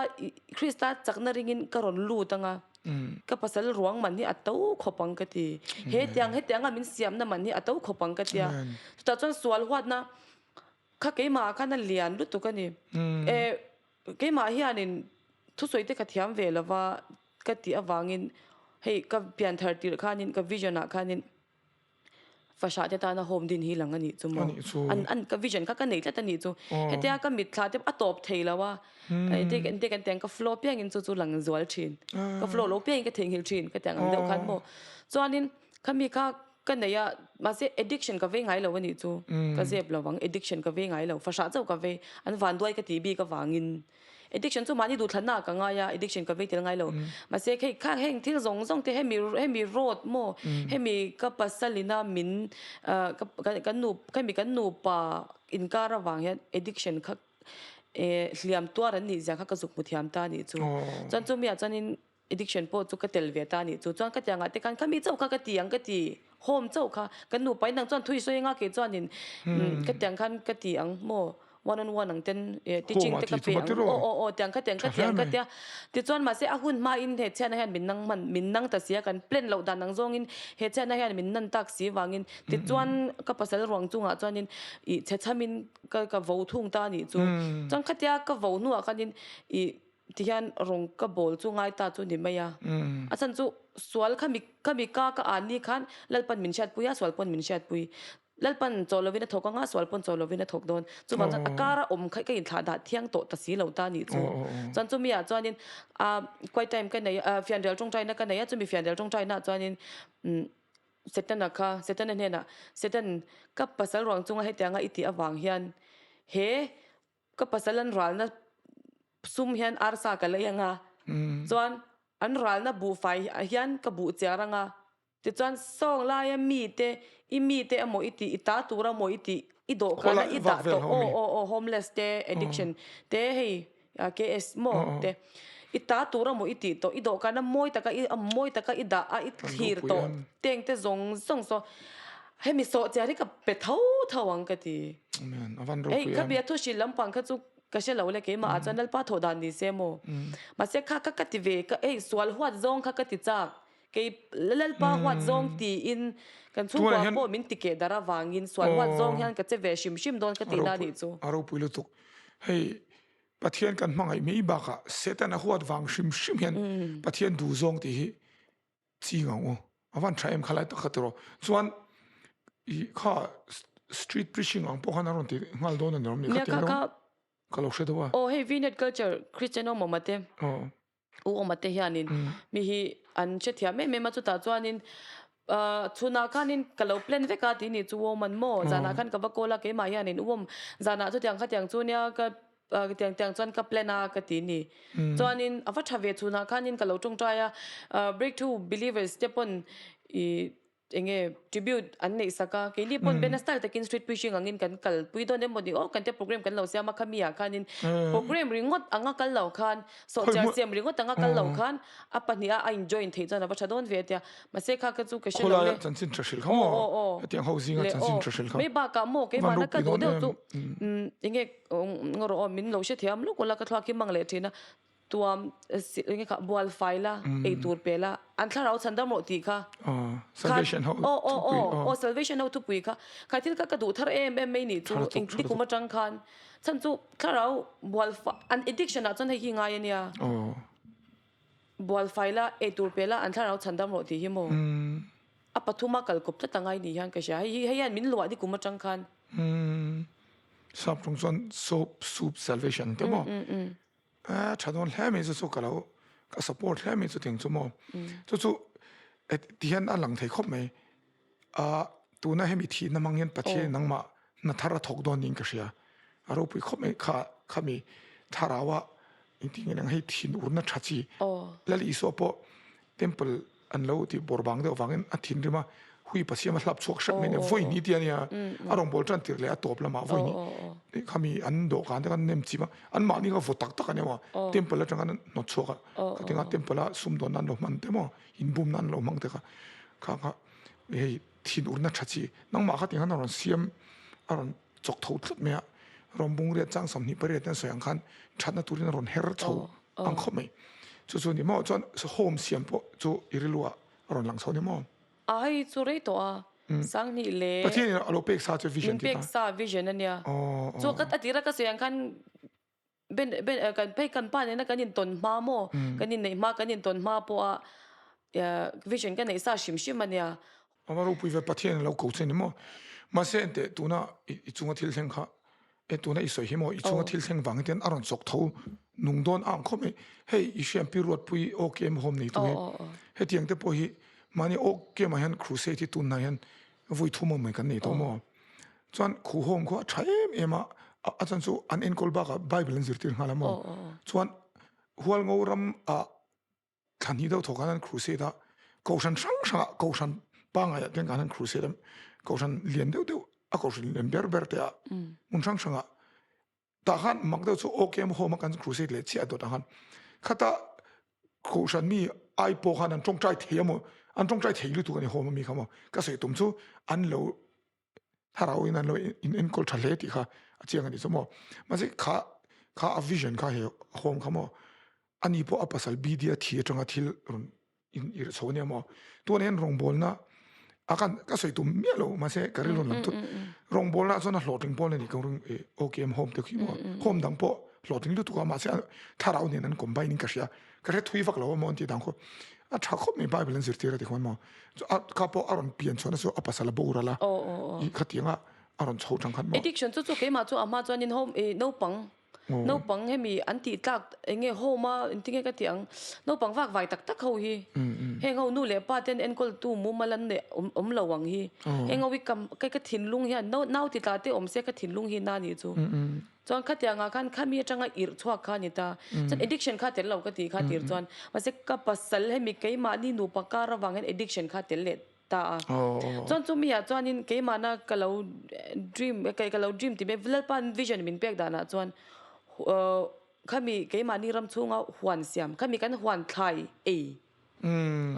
Krista chakna ringin ka rawn lut ang a, ka pasal ruang man hi a to khawp ang ka ti. He tiang hetianga min siamna man hi a to khawp ang ka ti a. Chutah chuan sual huatna kha keimah ah khan a lian lutuk a ni. Keimah hianin thusawi te ka thiam ve lova ka tih avangin hei ka pian thar tirh khanin ka vision ah khanin fahrah te tana home din hi lang a nih chu maw an an ka vision kha ka nei tlat a nih chu hetia ka mitthla te a tawp thei lo a te te kan tiang ka flow piangin chu chu lang zual thin ka flow lo piangin ka theihnghilh thin ka tiang ang deuh khan maw chuanin khami kha ka nei a mahse addiction ka vei ngai lo a nih chu ka zep lo ang addiction ka vei ngai lo fahrah chauh ka vei an vanduai ka tih bik avangin Addiction chu mahni duhthlanna ah ka ngai a, addiction ka vei tel ngai lo. Mahse hei kha heng thil zawng zawng te hemi hemi road maw hemi ka pasalina min ka kan nu hemi kan nupa inkar avang hian addiction kha hliam tuar an nih zia kha ka zuk hmu thiam ta a nih chu. Chuan chumi ah chuanin Addiction pawh chu ka tel ve ta a nih chu. Chuan ka tiangah te khan khami chauh kha ka ti ang ka ti, home chauh kha kan nupa in ang chuan thui sawi anga kei chuanin ka tiang khan ka ti ang maw one on one ang ten teaching te ka pe ang aw aw aw tiang kha tiang ka ti ang ka tia. Tichuan mahse a hun hmain he chhiatna hian min nang hman min nang ta si a kan plan loh dan ang zawngin he chhiatna hian min nan tak si vangin tichuan ka pasal ruang chungah chuanin ih chhechhamin ka ka vo thung ta a nih chu. Chuan khatia ka vo hnuah khanin ih Tihian rawng ka bawl chu ngai ta chu ni mai a. A chhan chu sual kha mi kha mi ka ka an ni khan Lalpan min hriatpui a, sual pawn min hriatpui. Lalpan chaw lovin a thawk anga, sual pawn chaw lovin a thawk dawn. Chuvang chuan a kara awm kha ka inthlah dah thiang tawh ta si lo ta nih chu. Chuan chumi ah chuanin ah quiet time ka nei a, fianrial tawngtaina ka nei a, chumi fianrial tawngtaina ah chuanin umm Setana kha Setana hnenah Setan ka pasal ruang chunga hetianga i tih avang hian he Ka pasal an ralna sum hian arsa ka lei anga, chuan an ralna buhfai hian ka buh chiar anga, tichuan sawng laia mite, i mite emaw i tih, i ta tur emaw i tih, i dawhkana i dah tawh, aw aw aw homeless te, addiction te hei KS maw te, i ta tur emaw i tih tawh, i dawhkana mawi taka i mawi taka i dah a i thlir tawh teng te zawng zawng saw hemi sawh chiar hi ka pe tho tho ang ka ti. Amen. A van ropui em. Hei kha bia thu hrilh lampang kha chu ka hre lo le keimah ah chuan Lalpa thawh dan ni se maw. Mahse kha kha ka ti ve ka hei sual huat zawng kha ka ti chak. Kei Lalpa huat zawng tiin kan chhungkua pawh min ti keh darh avangin sual huat zawng hian ka che ve hrim hrim dawn ka tihna anih chu. A ropui lutuk. Hei Pathian kan hmangaih mai bakah Satan a huat vang hrim hrim hian Pathian duh zawng tih hi ching ang u. A van tha em khalai tak kha tiraw. Chuan i kha street preaching ang pawh khan a rawn ti nghal dawn a ni awm ni kha tiang rawng ka lo hre deuh a. Aw hei Vineyard Culture Christian awm awm ate u awm ate hianin mi hi an hrethiam em em a chutah chuanin chhunah khanin ka lo plan vek a tih ni chu awm an maw zanah khan ka va call a keimah hianin u awm zanah chutiang khatiang chu nia ka Tiang tiang chuan ka plan a ka ti ni. Chuanin a va tha ve chhunah khanin ka lo tawngtai a, Breakthrough Believers te pawn i Enge tribute an neih sak a, keini pawn Bena style takin street preaching angin kan kalpui dawn em maw ni aw, kan tia program kan lo siam a khami ah khanin program ringawt anga kal lo khan sawhchiar siam ringawt anga kal lo khan a pahnih a a in join theih chuan a va tha dawn ve a tia, mahse kha kha chu ka hre lo le. Khawlaia chanchin tha hrilh kha maw? Hetiang ho zinga chanchin tha hrilh kha. Mai bakah maw keimahna ka duh deuh chu enge ngaw rawh aw min lo hrethiam lawk ula ka thluak hi mang leh thin a, Tuam enge kha bual fai la, ei tur pe la, an thlarau chhan dam rawh tih kha. Salvation ho thupui. Aw aw aw salvation ho thupui kha. Kha thil kha ka duh thar em em mai nih chu engti kum atang khan. Chhan chu thlarau bual fai an addiction ah chuan hei hi ngai a nia. Bual fai la, ei tur pe la, an thlarau chhan dam rawh tih hi maw. A pathuma kal kawp tlat a ngai ni hian ka hria. Hei hi hei hian min luah ni kum atang khan. Sap ṭawng chuan soap soup salvation te maw. A tha dawn hle mai chu chu ka lo ka support hle mai chu ting chu maw chu chu ti hian a lang thei khawp mai a tuna hemi thihna hmang hian Pathian nangmah hna thar a thawk dawn niin ka hria a ropui khawp mai kha khami thlarau a engtin nge nang hei thin urna tha chi Lal Isua pawh Temple an lo tih bawr bang deuh vangin a thinrim a, hui Pasiam a hlap chhuak hrep mai nia, vawi hnih ti a nia, a rawn bawl tan tir leh a tawp lamah vawi hnih khami an dawhkan te khan nem chim a, an mahni kha vaw tak tak a nia maw, temple atang khan an hnawt chhuak a, khatinga temple a sumdawn nan lo hman te maw, inbum nan lo hmang te kha, kha kha hei thin urna tha chi, nangmah kha tikhan a rawn siam a rawn chawk tho tlat mai a, rawn bung riat chang 28 te an sawi ang khan thatna turin a rawn her chho ang khawp mai. Chu chu ni maw chuan home siam pawh chu i rilru ah a rawn lang chho ni maw? A hei chu rei tawh a, Sanghnih leh Pathian in a lo pek sa chu vision ti ta. Min pek sa vision a nia. Chu ka a tira ka sawi ang khan Ben ben kan phei kan pa nena kan intawn hma maw? Kan inneih hma kan intawn hma pawha vision ka neih sa hrim hrim a nia. A va ropui ve Pathian in lo ko che ni maw? Mahse enteh tuna i chunga thil thleng kha e tuna i sawi hi maw i chunga thil thleng vang hian a rawn chawk tho nung dawn ang khawp mai. Hei i hriampi ruatpui OKM home nei tu hi hetiang te pawh hi mahni OKM ah hian crusade hi tunhnai hian vawi thum awm mai kan nei tawh maw? Chuan khuhawm khu a tha em em a, a chan chu an enkawl bakah Bible an zirtir nghal a maw? Chuan Hualngo ram ah thla hnih deuh thawk khan an crusade a, kohhran hrang hrang ah kohhran pangai ah te khan an crusade a, kohhran lian deuh deuh a kohhran lian ber ber te ah hmun hrang hrang ah Tah khan mak deuh chu OKM home a kan crusade leh chiah dawt ang khan khata kohhran mi ai pawh khan an tawngtai thei a maw an tawngtai thei lutuk a ni home ami kha maw ka sawi tum chu an lo thlarau in an lo in enkawl tha hle tih kha a chiang a ni chu maw mahse kha kha a vision kha he home kha maw ani pawh a pasal BD a thi atanga thil rawn in irh chho ania maw tunah hian rawngbawlna a kan ka sawi tum miah lo mahse ka rilru lam thut rawngbawlna chuan a hlawhtling pawl ani ka ring e OKM home te khi maw home dang pawh hlawhtling lutuk a mahse thlarau nen an combine in ka hria ka hre thui vak lo a maw an tih dan khaw a tha khawp mai bible an zirtir a ti khawn maw chu a kha pawh a rawn pian chhuahna chu a pasal a boral a i khatianga a rawn chho tang khan maw addiction chu chu keimah chu a hma chuanin home i naupang Naupang hemi an tih tlak eng nge home a engtin nge ka tih ang naupang vak vai tak tak ho hi heng ho nu leh pa ten enkawl tu mumal an neih awm lo ang hi heng ho hi ka ka thinlung hian nau ti tla te awm se ka thinlung hi na nih chu chuan khatiang ah khan khami atanga irh chhuak kha a ni ta chuan addiction kha tel lo ka tih kha tir chuan mahse ka pasal hemi keimahni nupa kar avang hian addiction kha tel leh ta a. Chuan chumi ah chuanin keimahna ka lo dream ka lo dream tih mai Lalpa'n vision min pek danah chuan khami keimahni ram chhunga huan siam khami kan huan thlai ei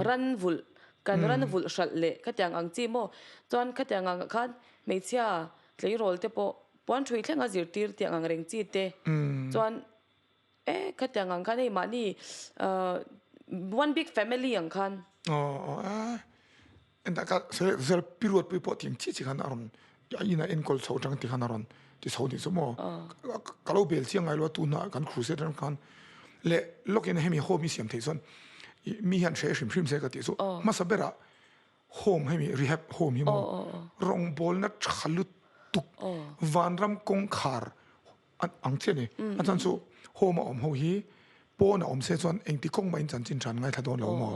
ran vulh kan ran vulh hralh leh khatiang ang chi maw chuan khatiang ang khan hmeichhia tleirawl te pawh puan ṭhui thlenga zirtir tiang ang reng chi te chuan E, khatiang ang khan hei mahni one big family ang khan. Aw aw a entah ka zel pi ruat pui pawh tiang chi chi khan a rawn a ina enkawl chho atang ti khan a rawn ti chho ni chu maw ka lo bel chiang ngai lo a tuna kan crusade atang khan leh lawkin hemi home hi siam theih chuan mi hian hre hrim hrim se ka tih chu hmasa berah home hemi rehab home hi maw rawngbawlna tha lutuk vanram kawngkhar Ang chiah ni. A chuan chu home a awm ho hi pawn a awm se chuan engti kawng mahin chanchin than ngaithla dawn lo maw?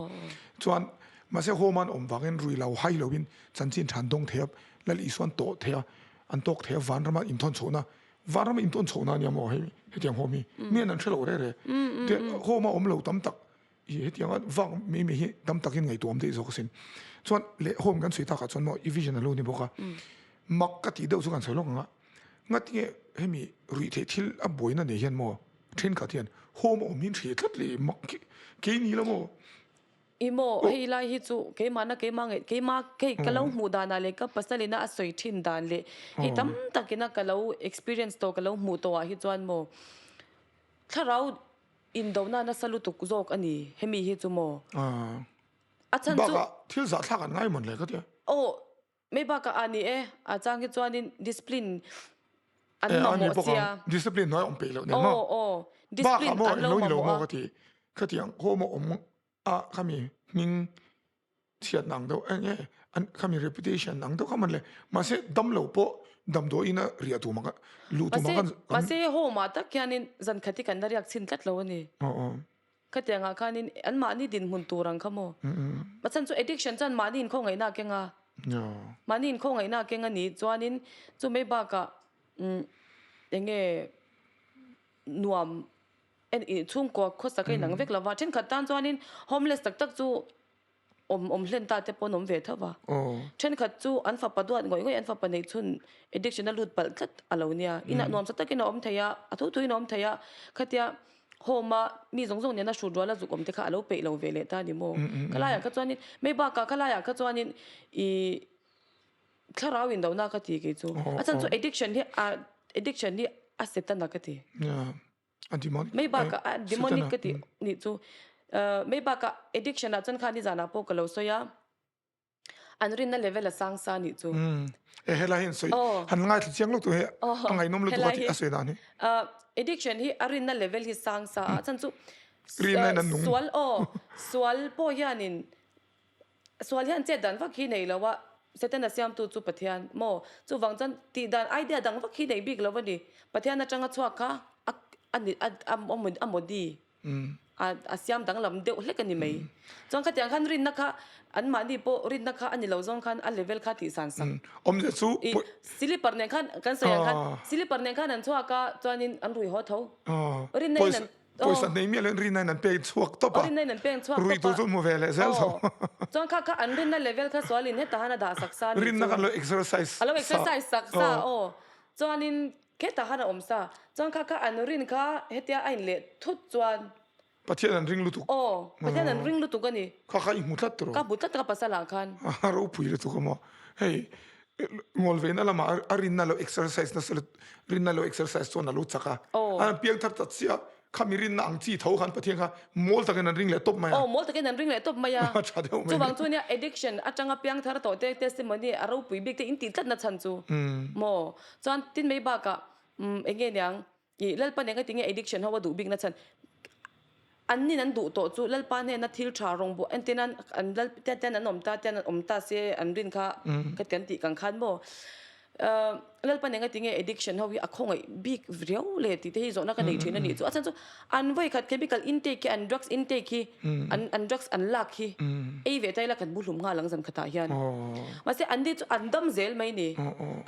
Chuan mahse home an awm vangin rui lo hai loin chanchin than dawng thei a, Lal Isua an tawh thei a, an tawk thei a, vanrama inthawn chhohna, vanrama inthawn chhohna a nia maw hei hetiang home hi mian an hre lo reh reh. Home a awm lo tam tak i hetianga vak mai mai hi tam takin ngaihtuah awm daih zawk asin. Chuan leh home kan sawi takah chuan maw i vision a lo ni bawk a. Mak ka tih deuh chu kan sawi lawk ang a. Ngatinge hemi ruih theih thil a buaina nei hian maw thenkhat hian home a awm hin hreh tlat leh mak kei ni la maw. I maw hei lai hi chu keimahna keimah nge keimah hei ka lo hmuh danah leh ka pasalina a sawi thin dan leh hei tam takina ka lo experience tawh ka lo hmuh tawhah hi chuan maw thlarau indona nasa lutuk zawk a ni hemi hi chu maw a chhan chu Bakah thil zahthlak an ngai mawn le ka tia. Aw Mai bakah a ni e, a chang hi chuanin discipline an Eh, a ni mamawh bawk ang. sia. Discipline hnuai awm peih loh nen maw? Aw, aw. Bakah Discipline maw an eng lo lo ni lo mamawh maw a. ka ti. Khatiang home a awm a khami hming chhiatna ang deuh eng nge an khami reputation ang deuh kha man le. Mahse dam lo pawh damdawiin a riah tur mah luh tur mah Mahse, khan kan mahse home ah tak hianin zan khat hi kan la riak chhin tlat lo a ni. Aw, aw. Khatiang ah khanin anmahni dinhmun tur ang kha maw? A chhan chu addiction chuan mahni inkhawngaihna a keng a, mahni inkhawngaihna a keng a ni chuanin chu mai bakah eng nge nuam en chhungkua khawsak a inang vek lo va, thenkhat tan chuanin homeless tak tak chu Awm awm hlen ta te pawh an awm ve tho va. Thenkhat chu an fapa duat ngawih ngawih an fapa neih chhun addiction a lut palh tlat a lo nia. Inah nuamsa takin a awm thei a, a thu thuin a awm thei a, khatia home a mi zawng zawng nena hrut ruala zuk awm te kha a lo peih lo ve leh ta a ni maw. Khalaiah kha chuanin mai bakah khalaiah kha chuanin ih thlarau indona ka ti kei chu. A chhan chu addiction hi a addiction hi a setana ka ti. A demonic. Mai bakah a demonic ka tih nih chu. Mai bakah addiction ah chuan khan nizanah pawh ka lo sawi a, an rinna level a sang sa nih chu. E helai hi an sawi han ngaithla chiang lutuk hi a ngaihnawm lutuk a tih a sawi dan hi. Addiction hi a rinna level hi sang sa a chhan chu Rinna in an nung. Sual aw sual pawh hianin Sual hian chet dan vak hi nei lo a, Setana siamtu chu Pathian maw? Chuvang chuan tih dan idea dang vak hi nei bik lo a ni. Pathian atanga chhuak kha a a ni a a a modi a a siam danglam deuh hlek a ni mai. Chuan khatiang khan rinna kha anmahni pawh rinna kha a ni lo zawng khan a level kha tih san sak. Awmzia chu I silipar nen khan kan sawi ang khan silipar nen khan an chhuak a chuanin an rui haw tho. Rinna in an Pawisa nei miah loin rinna in an peng chhuak tawp a, Rinna in an peng chhuak tawp a. Rui tur chu hmu ve leh zel tho. Chuan kha kha an rinna level kha sualin hetah han a dah sak sa a nih chu. Rinna kha an lo exercise sa. A lo exercise sak sa aw. Chuanin hetah han a awm sa. Chuan kha kha an rin kha hetia a inleh thut chuan. Pathian an ring lutuk. Aw, Pathian an ring lutuk a ni. Kha kha i hmu tlat tawh. Ka hmu tlat ka pasal ah khan. A ropui lutuk a maw. Hei Ngawlveina lamah a rinna lo exercise nasa lut, rinna lo exercise chuan a lo chak a. A han piang thar ta chiah, khami rinna ang chi tho khan Pathian kha mawl takin an ring leh tawp mai a. Aw, mawl takin an ring leh tawp mai a. A tha deuh mai. Chuvang chu nia addiction atanga piang thar tawh te testimony a ropui bik te in tih tlatna chhan chu maw. Chuan tin mai bakah eng nge niang Ih, Lalpa nen ka ti nge addiction ho a duh bikna chhan an nin an duh tawh chu Lalpa hnena thil tha rawng buah entin an an lal tian tian an awm ta tian an awm ta se an rin kha ka ti an tih kang khan maw ah Lalpa nen ka ti nge addiction ho hi a khawngaih bik riau le tih te hi zawhna ka nei thin a nih chu a chhan chu an vawikhat chemical intake hi an drugs intake hi an an drugs an lak hi ei ve ta ila kan bu hlum nghal ang zan khatah hian mahse an ni chu an dam zel mai ni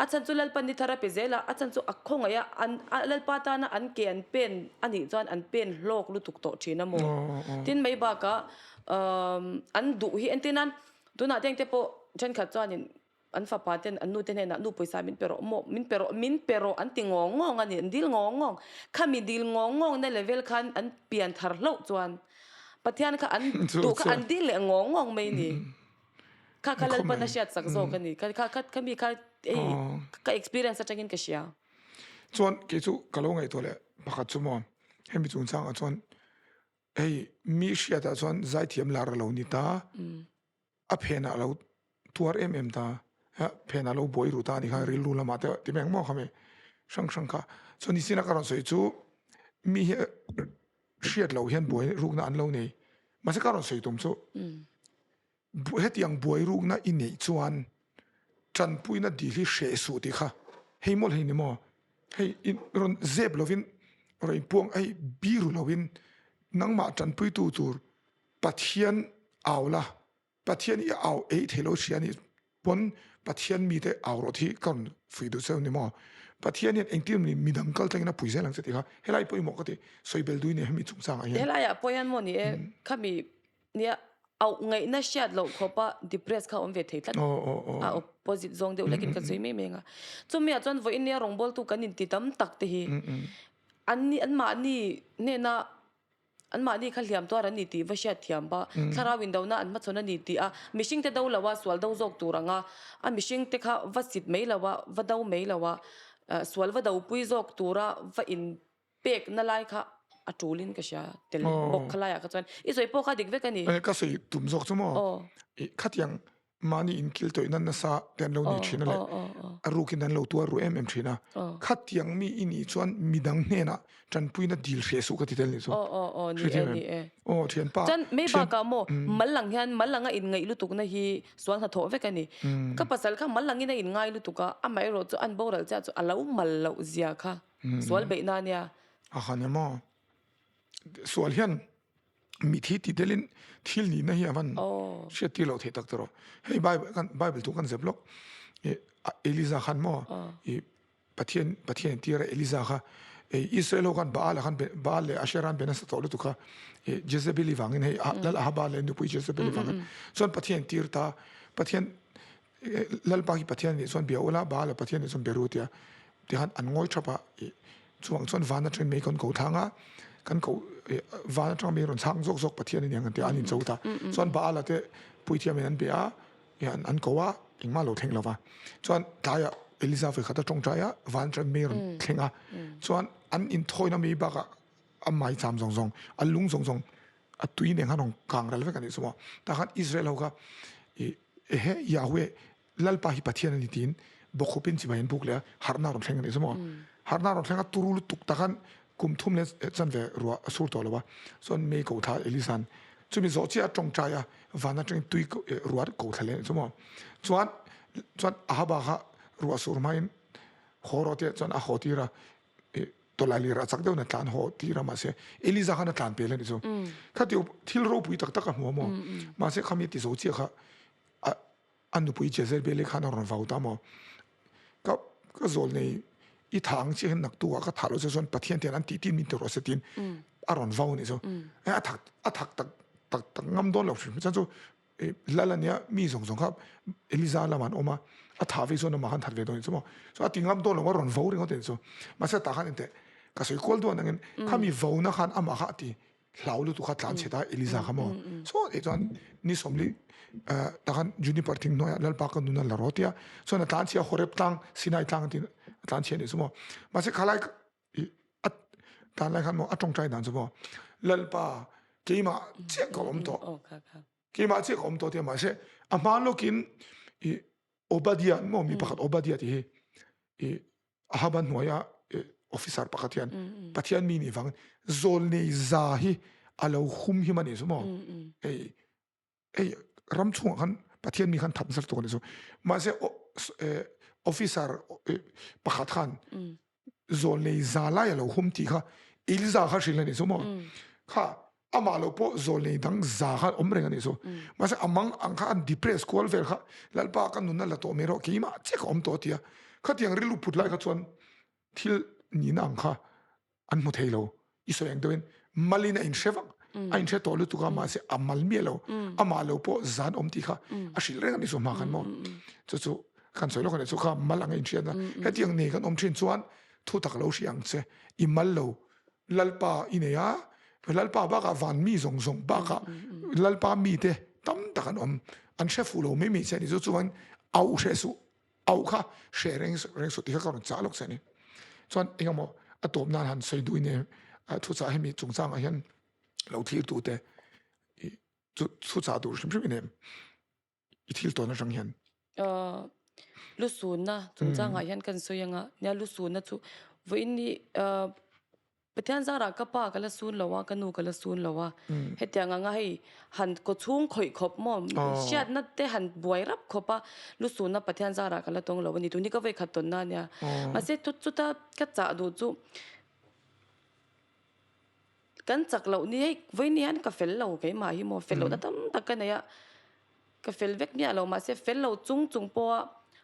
a chhan chu Lalpa ni thar a pe zel a a chhan chu a khawngaih a an a Lalpa tana an ke an pen a nih chuan an pen hlawk lutuk tawh thin a maw tin mai bakah an duh hi entir nan tunah te engte pawh thenkhat chuanin An fapa ten an nu te hnenah nu pawisa min pe rawh maw, min pe rawh, min pe rawh an ti ngawng ngawng a ni, an dil ngawng ngawng. Khami dil ngawng ngawng na level khan an pian thar hlauh chuan Pathian kha an duh kha an dil leh ngawng ngawng mai ni. Kha kha Lalpan a hriat sak zawk a ni. Kha kha khami kha hei ka experience atangin ka hria. Chuan kei chu ka lo ngaihtuah leh pakhat chu maw hemi chungchangah chuan hei mi hriatah chuan zaithiam lar a lo ni ta. A phenah lo tuar em em ta, a phenah lo buai ru ta a ni kha rilru lamah te ti mai ang maw kha mi hrang hrang kha. Chuan ni sina ka rawn sawi chu mi hi hriat loh hian buai rukna an lo nei. Mahse ka rawn sawi tum chu hetiang buai rukna i neih chuan tanpuina dil hi hreh suh tih kha hei mawlh hei ni maw hei in rawn zep lovin rawn inpuang hei biru lovin nangmah tanpuitu tur Pathian au la, Pathian i au ei thei lo hria nih pawn Pathian mite au rawh thi ka rawn fuih duh che ni maw? Pathian hian engtin ni midang kal tlangin a pui zel ang che tih kha helai pawimawh ka ti, sawi bel dui nia hemi chungchangah hian. Helaiah pawh hian maw ni e, khami nia Auh ngaihna hriat loh khawpa depress kha a awm ve thei tlat. A opposite zawng deuh lekin ka sawi mai mai ang a. Chumi ah chuan vawiin nia rawngbawltu kan inti tam tak te hi an anmahni hnena anmahni kha hliam tuar an ni tih va hriat thiam ba, thlarau indona an hmachhawn a ni tih a, mihring te do lo a, sual do zawk tur ang a, a mihring te kha va sit mai lo a, va do mai lo a, sual va dopui zawk tura va in Pek na lai kha a tul in ka hria tel bawk kha laiah kha chuan i sawi pawh kha dik vek a ni. Ka sawi tum zawk chu maw khatiang mahni in kil tawih nan nasa te an lo nei thin a leh a rukin an lo tuar ru em em thin a khatiang mi i nih chuan midang hnenah tanpuina dil hreh suh ka ti tel nih chu hrethiam em aw thianpa chuan mai bakah maw mal lang hian mal langa in ngaih lutuk na hi sual hnathawh vek a ni ka pasal kha mal langin a in ngai lutuk a amaherawh chu an boral chiah chu a lo mal loh zia kha Sual beih na nia. A han em aw. Sual hian mithi ti telin thil nihna hi a van hriat tir loh theih tak tawh. Hei Bible kan Bible thu kan zep lawk. Eliza khan maw i Pathian Pathian tir a Eliza kha Israel ho khan Baal khan Baal leh Asherah an be nasa tawh lutuk kha Jezebeli vangin hei Lal Ahaba leh nupui Jezebeli vangin chuan Pathian tir ta Pathian Lalpa hi Pathian nih chuan bia ula, Baala Pathian nih chuan be ru tia tihan an ngawi thap a, chuvang chuan van atangin mei kan ko thlang a, kan ko van atanga mei rawn chhang zawk zawk Pathian a ni ang an ti a, an incho ta. Chuan Baala te puithiamin an be a, an ko a, engmah lo thleng lo va. Chuan tlaiah Eliza vawikhat a tawngtai a, van atangin mei rawn thleng a, chuan an inthawina mei bakah a maicham zawng zawng, a lung zawng zawng a tui nen khan rawn kang ral vek a nih chu maw. Tah khan Israel ho kha i ehe Yahweh Lalpa hi Pathian a ni tiin bawkhup in chibai an buk leh a, harhna a rawn thleng a nih chu maw. Harhna a rawn thleng a turu lutuk tah khan kum thum leh chanve ruah a sur tawh lo a, chuan mei ko thla Elisa'n chumi zawh chiah a tawngtai a, van atangin tui ruah ko thla leh a nih chu maw. Chuan chuan Ahaba kha ruah sur hmain haw rawh tia chuan a haw tir a, tawlai lir a chak deuhin a tlan haw tir a mahse Eliza khan a tlan pel a ni chu khati thil ropui tak tak a hmu a maw mahse khami ti zo chiah kha a a nupui Jezebel-i khan a rawn vau ta maw ka ka zawl nei i tha ang chiah hian naktu ah ka thah loh che chuan Pathian te hian an tih tin min ti rawh se tiin a rawn vau a ni chu a thak a thak tak tak tak ngam dawn lo hrim chuan chu Lal a nia, mi zawng zawng kha Eliza lamah an awm a, a thah ve chuan amah khan that ve dawn chu maw. So a ti ngam dawn lo a rawn vo ringawt eng chu. Mahse tah khan engteh ka sawi kual duan angin khami vona khan amah kha a ti hlau lutuk kha tlan chhe ta Eliza kha maw. So tih chuan ni sawmli tah khan Juniper thing hnuaiah Lalpa ka nun a la rawt tia chuan a tlan chhia Horeb tlang Sinai tlang a ti a tlan chhia a nih chu maw. Mahse khalai a tan lai khan maw a tawngtai dan chu maw Lalpa keimah chiah ka awm tawh keimah chiah ka awm tawh tia mahse a hma lawkin i Obadiah maw mi pakhat Obadiah tih hi i Ahaba hnuaia officer pakhat hian Pathian mi nih vangin zawlnei za hi a lo hum him a nih chu maw hei hei ram chhungah khan Pathian mi khan that zar tuk a ni chu mahse officer pakhat khan zawlnei za lai a lo hum tih kha Eliza kha hrilh a ni chu maw kha amah lo pawh zawlnei dang za kha awm reng a ni chu mahse a mang ang kha an depress kual vel kha Lalpa ka nunna la tawh mai rawh keimah chiah ka awm tawh a ti a khatiang rilru put lai kha chuan thil nihna ang kha an hmu thei lo i sawi ang deuhin malin a inhre vak a inhre tawh lutuk a mahse a mal miah lo amah lo pawh zan awm tih kha a hrilh reng a ni chu hma khan maw chu chu kan sawi lawk a nih chu kha mal anga inhriatna hetiang nei kan awm thin chuan thu tak lo hria ang che i mal lo lalpa i nei a lalpa bakah van mi zawng zawng bakah lalpa mite tam tak an awm an hre fuh lo mai mai che a ni chu chuan auh hreh suh Auh kha hreh reng reng suh tih kha ka rawn chah lawk che a ni. Chuan engemaw a tawp nan han sawi duh in thuchah hemi chungchangah hian lo thlir tu te chu thuchah duh hrim hrim in em i thil tawn atang hian. Lusunna chungchangah hian kan sawi anga nia lusunna chu vawiin ni Pathian zarah ka pa ka la sun lo a, ka nu ka la sun lo a. Hetiang anga hei han kaw chhung khawih khawp maw, hriatna te han buai rap khawp a, lu sunna Pathian zarah ka la tawng lo a ni. Tuni ka vei khat tawnna a nia. Mahse chuta ka chah duh chu kan chak loh ni hei vawiin hian ka fel lo keimah hi maw, fel lohna tam tak ka nei a, ka fel vek miah lo mahse fel lo chung chung pawha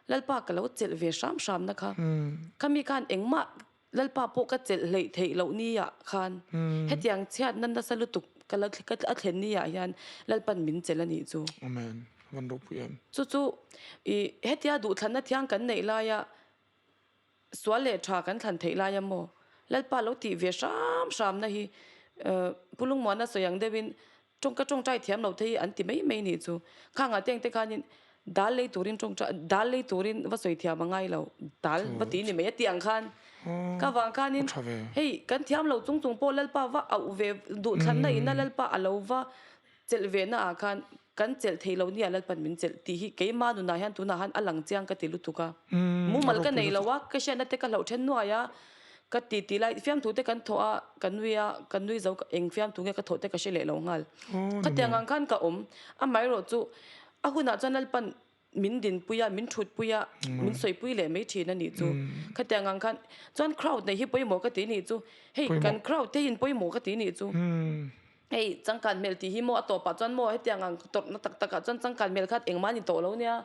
Lalpa ka lo chelh ve hram hramna kha. Khami khan engmah Lalpa pawh ka chelh hleih theih loh ni ah khan hetiang chhiatna nasa lutuk ka la a thlen ni ah hian Lalpan min chelh a nih chu. Amen. Van ropui em. Chu chu i hetia duhthlanna thiang kan neih laia sual leh tha kan thlan theih laia maw Lalpa lo tih ve hram hramna hi Pu Lungmuana sawi ang deuhin Tawng ka tawngtai thiam lo te hi an ti mai mai nih chu. Khangah te engte khanin dal lei turin tawngtai dal lei turin va sawi thiam a ngai lo. Dal va ti ni mai a tih ang khan ka vang khanin hei kan thiam lo chung chung pawh Lalpa va auh ve duh thlanna ina Lalpa a lo va chelh ve na ah khan kan chelh thei lo nia Lalpan min chelh tih hi keimah nunah hian tunah han a lang chiang ka ti lutuk a. Mumal ka nei lo a, ka hriatna te ka hlauh then nuai a. Ka ti ti lai, fiamthu te kan thawh a, ka nui a, ka nui zo, eng fiamthu nge ka thawh te ka hre leh lo nghal. Khatiang ang khan ka awm. Amaherawh chu a hunah chuan Lalpan min dinpui a, min thutpui a, min sawipui leh mai thin a nih chu. Khatiang ang khan chuan crowd nei hi pawimawh ka ti nih chu. Hei kan crowd te hi in pawimawh ka ti nih chu. Hei changkan hmel tih hi maw a tawpah chuan maw hetiang ang tawrhna tak takah chuan changkan hmel khat engmah a ni tawh lo nia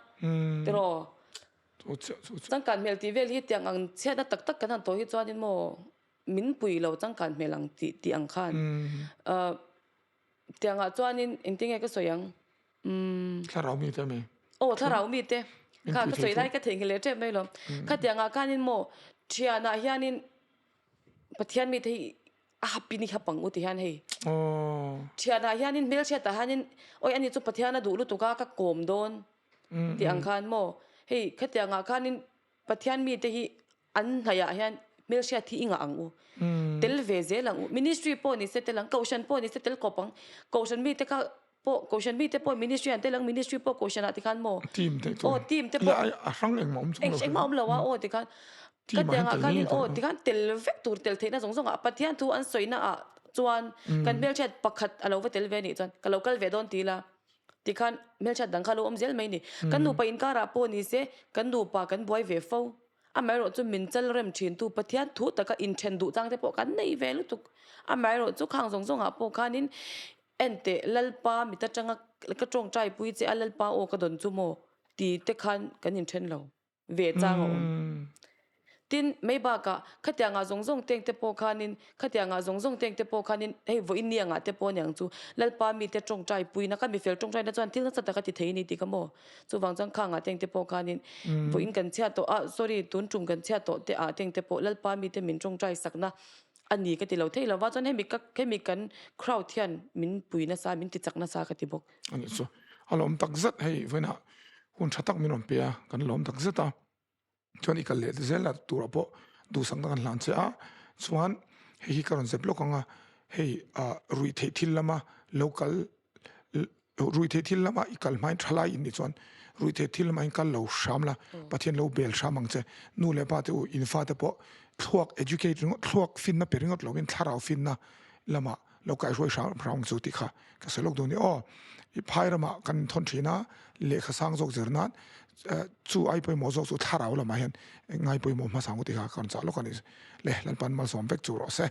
tiraw. Changkan hmel tih vel hi tiang ang chhiatna tak tak kan han tawh hi chuanin maw min pui lo changkan hmel ang tih tih ang khan tiangah chuanin engtin nge ka sawi ang umm Thlarau mite ami? Aw thlarau mite kha ka sawi lai ka theihnghilh leh tep mai lo khatiangah khanin maw thianah hianin Pathian mite hi a hapin i hap ang u ti hian hei thianah hianin hmelchhiatah hianin awi ani chu Pathian a duh lutuk a ka kawm dawn tih ang khan maw hei khatiangah khanin Pathian mite hi an hnaihah hian hmelhriat hi i ngah ang u tel ve zel ang u ministry pawh ni se tel ang kohhran pawh ni se tel kawp ang kohhran mite kha pawh kohhran mite pawh ministry an tel ang ministry pawh kohhran ah tikhan maw team te chu aw team te pawh a hrang engmah awm chung lo engmah awm lo a aw tikhan khatiang ah khanin aw tikhan tel vek tur tel theihna zawng zawng ah Pathian thu an sawina ah chuan kan hmelhriat pakhat a lo va tel ve anih chuan ka lo kal ve dawn ti ila Tikhan hmelchhiat dang kha lo awm zel mai ni. Kan nupa inkarah pawh ni se, kan nupa kan buai ve fo. Amaherawh chu min chal rem thintu Pathian thu taka inthen duh chang te pawh kan nei ve lutuk. Amaherawh chu khang zawng zawngah pawh khanin enteh Lalpa mit atanga ka tawngtai pui che a Lalpa aw ka dawn chu maw ti te khan kan inthen lo. ve chang a awm. Tin, mai bakah khatiangah zawng zawng teng te pawh khanin, khatiangah zawng zawng teng te pawh khanin, hei vawiin ni angah te pawh aniang chu, Lalpa mite tawngtai puina, ka mifel tawngtaina chuan thil nasa tak a ti thei a ni tih ka maw? Chuvang chuan khangah teng te pawh khanin, vawiin kan chhiat tawh a, sorry, tun tum kan chhiat tawh te ah teng te pawh Lalpa mite min tawngtai sakna a ni ka ti lo thei lo va, chuan hemi ka, hemi kan crowd hian min pui nasa, min ti chak nasa ka ti bawk. A nih chu, a lawm tak zet hei vawiinah hun tha tak min rawn pe a, kan lawm tak zet a, chuan i kal leh zel a turah pawh duhsakna kan hlan che a, chuan hei hi ka rawn zep lawk ang a, hei ah ruih theih thil lama lo kal ruih theih thil lama i kal hmain tha lai in nih chuan ruih theih thil lama in kal lo hram la, Pathian lo bel hram ang che, nu leh pa te u in fate pawh thluak educate ringawt thluak finna pe ringawt lovin thlarau finna lamah lo kaihruai hram hram chu tih kha ka sawi lawk dawn ni aw. I phai ramah kan thawn thin a, lehkha sang zawk zir nan chu ai pawimawh zawk chu thlarau lamah hian ngai pawimawh hmasa ang tih kha ka rawn chah lawk a ni. Le Lalpan malsawm vek chu rawh se.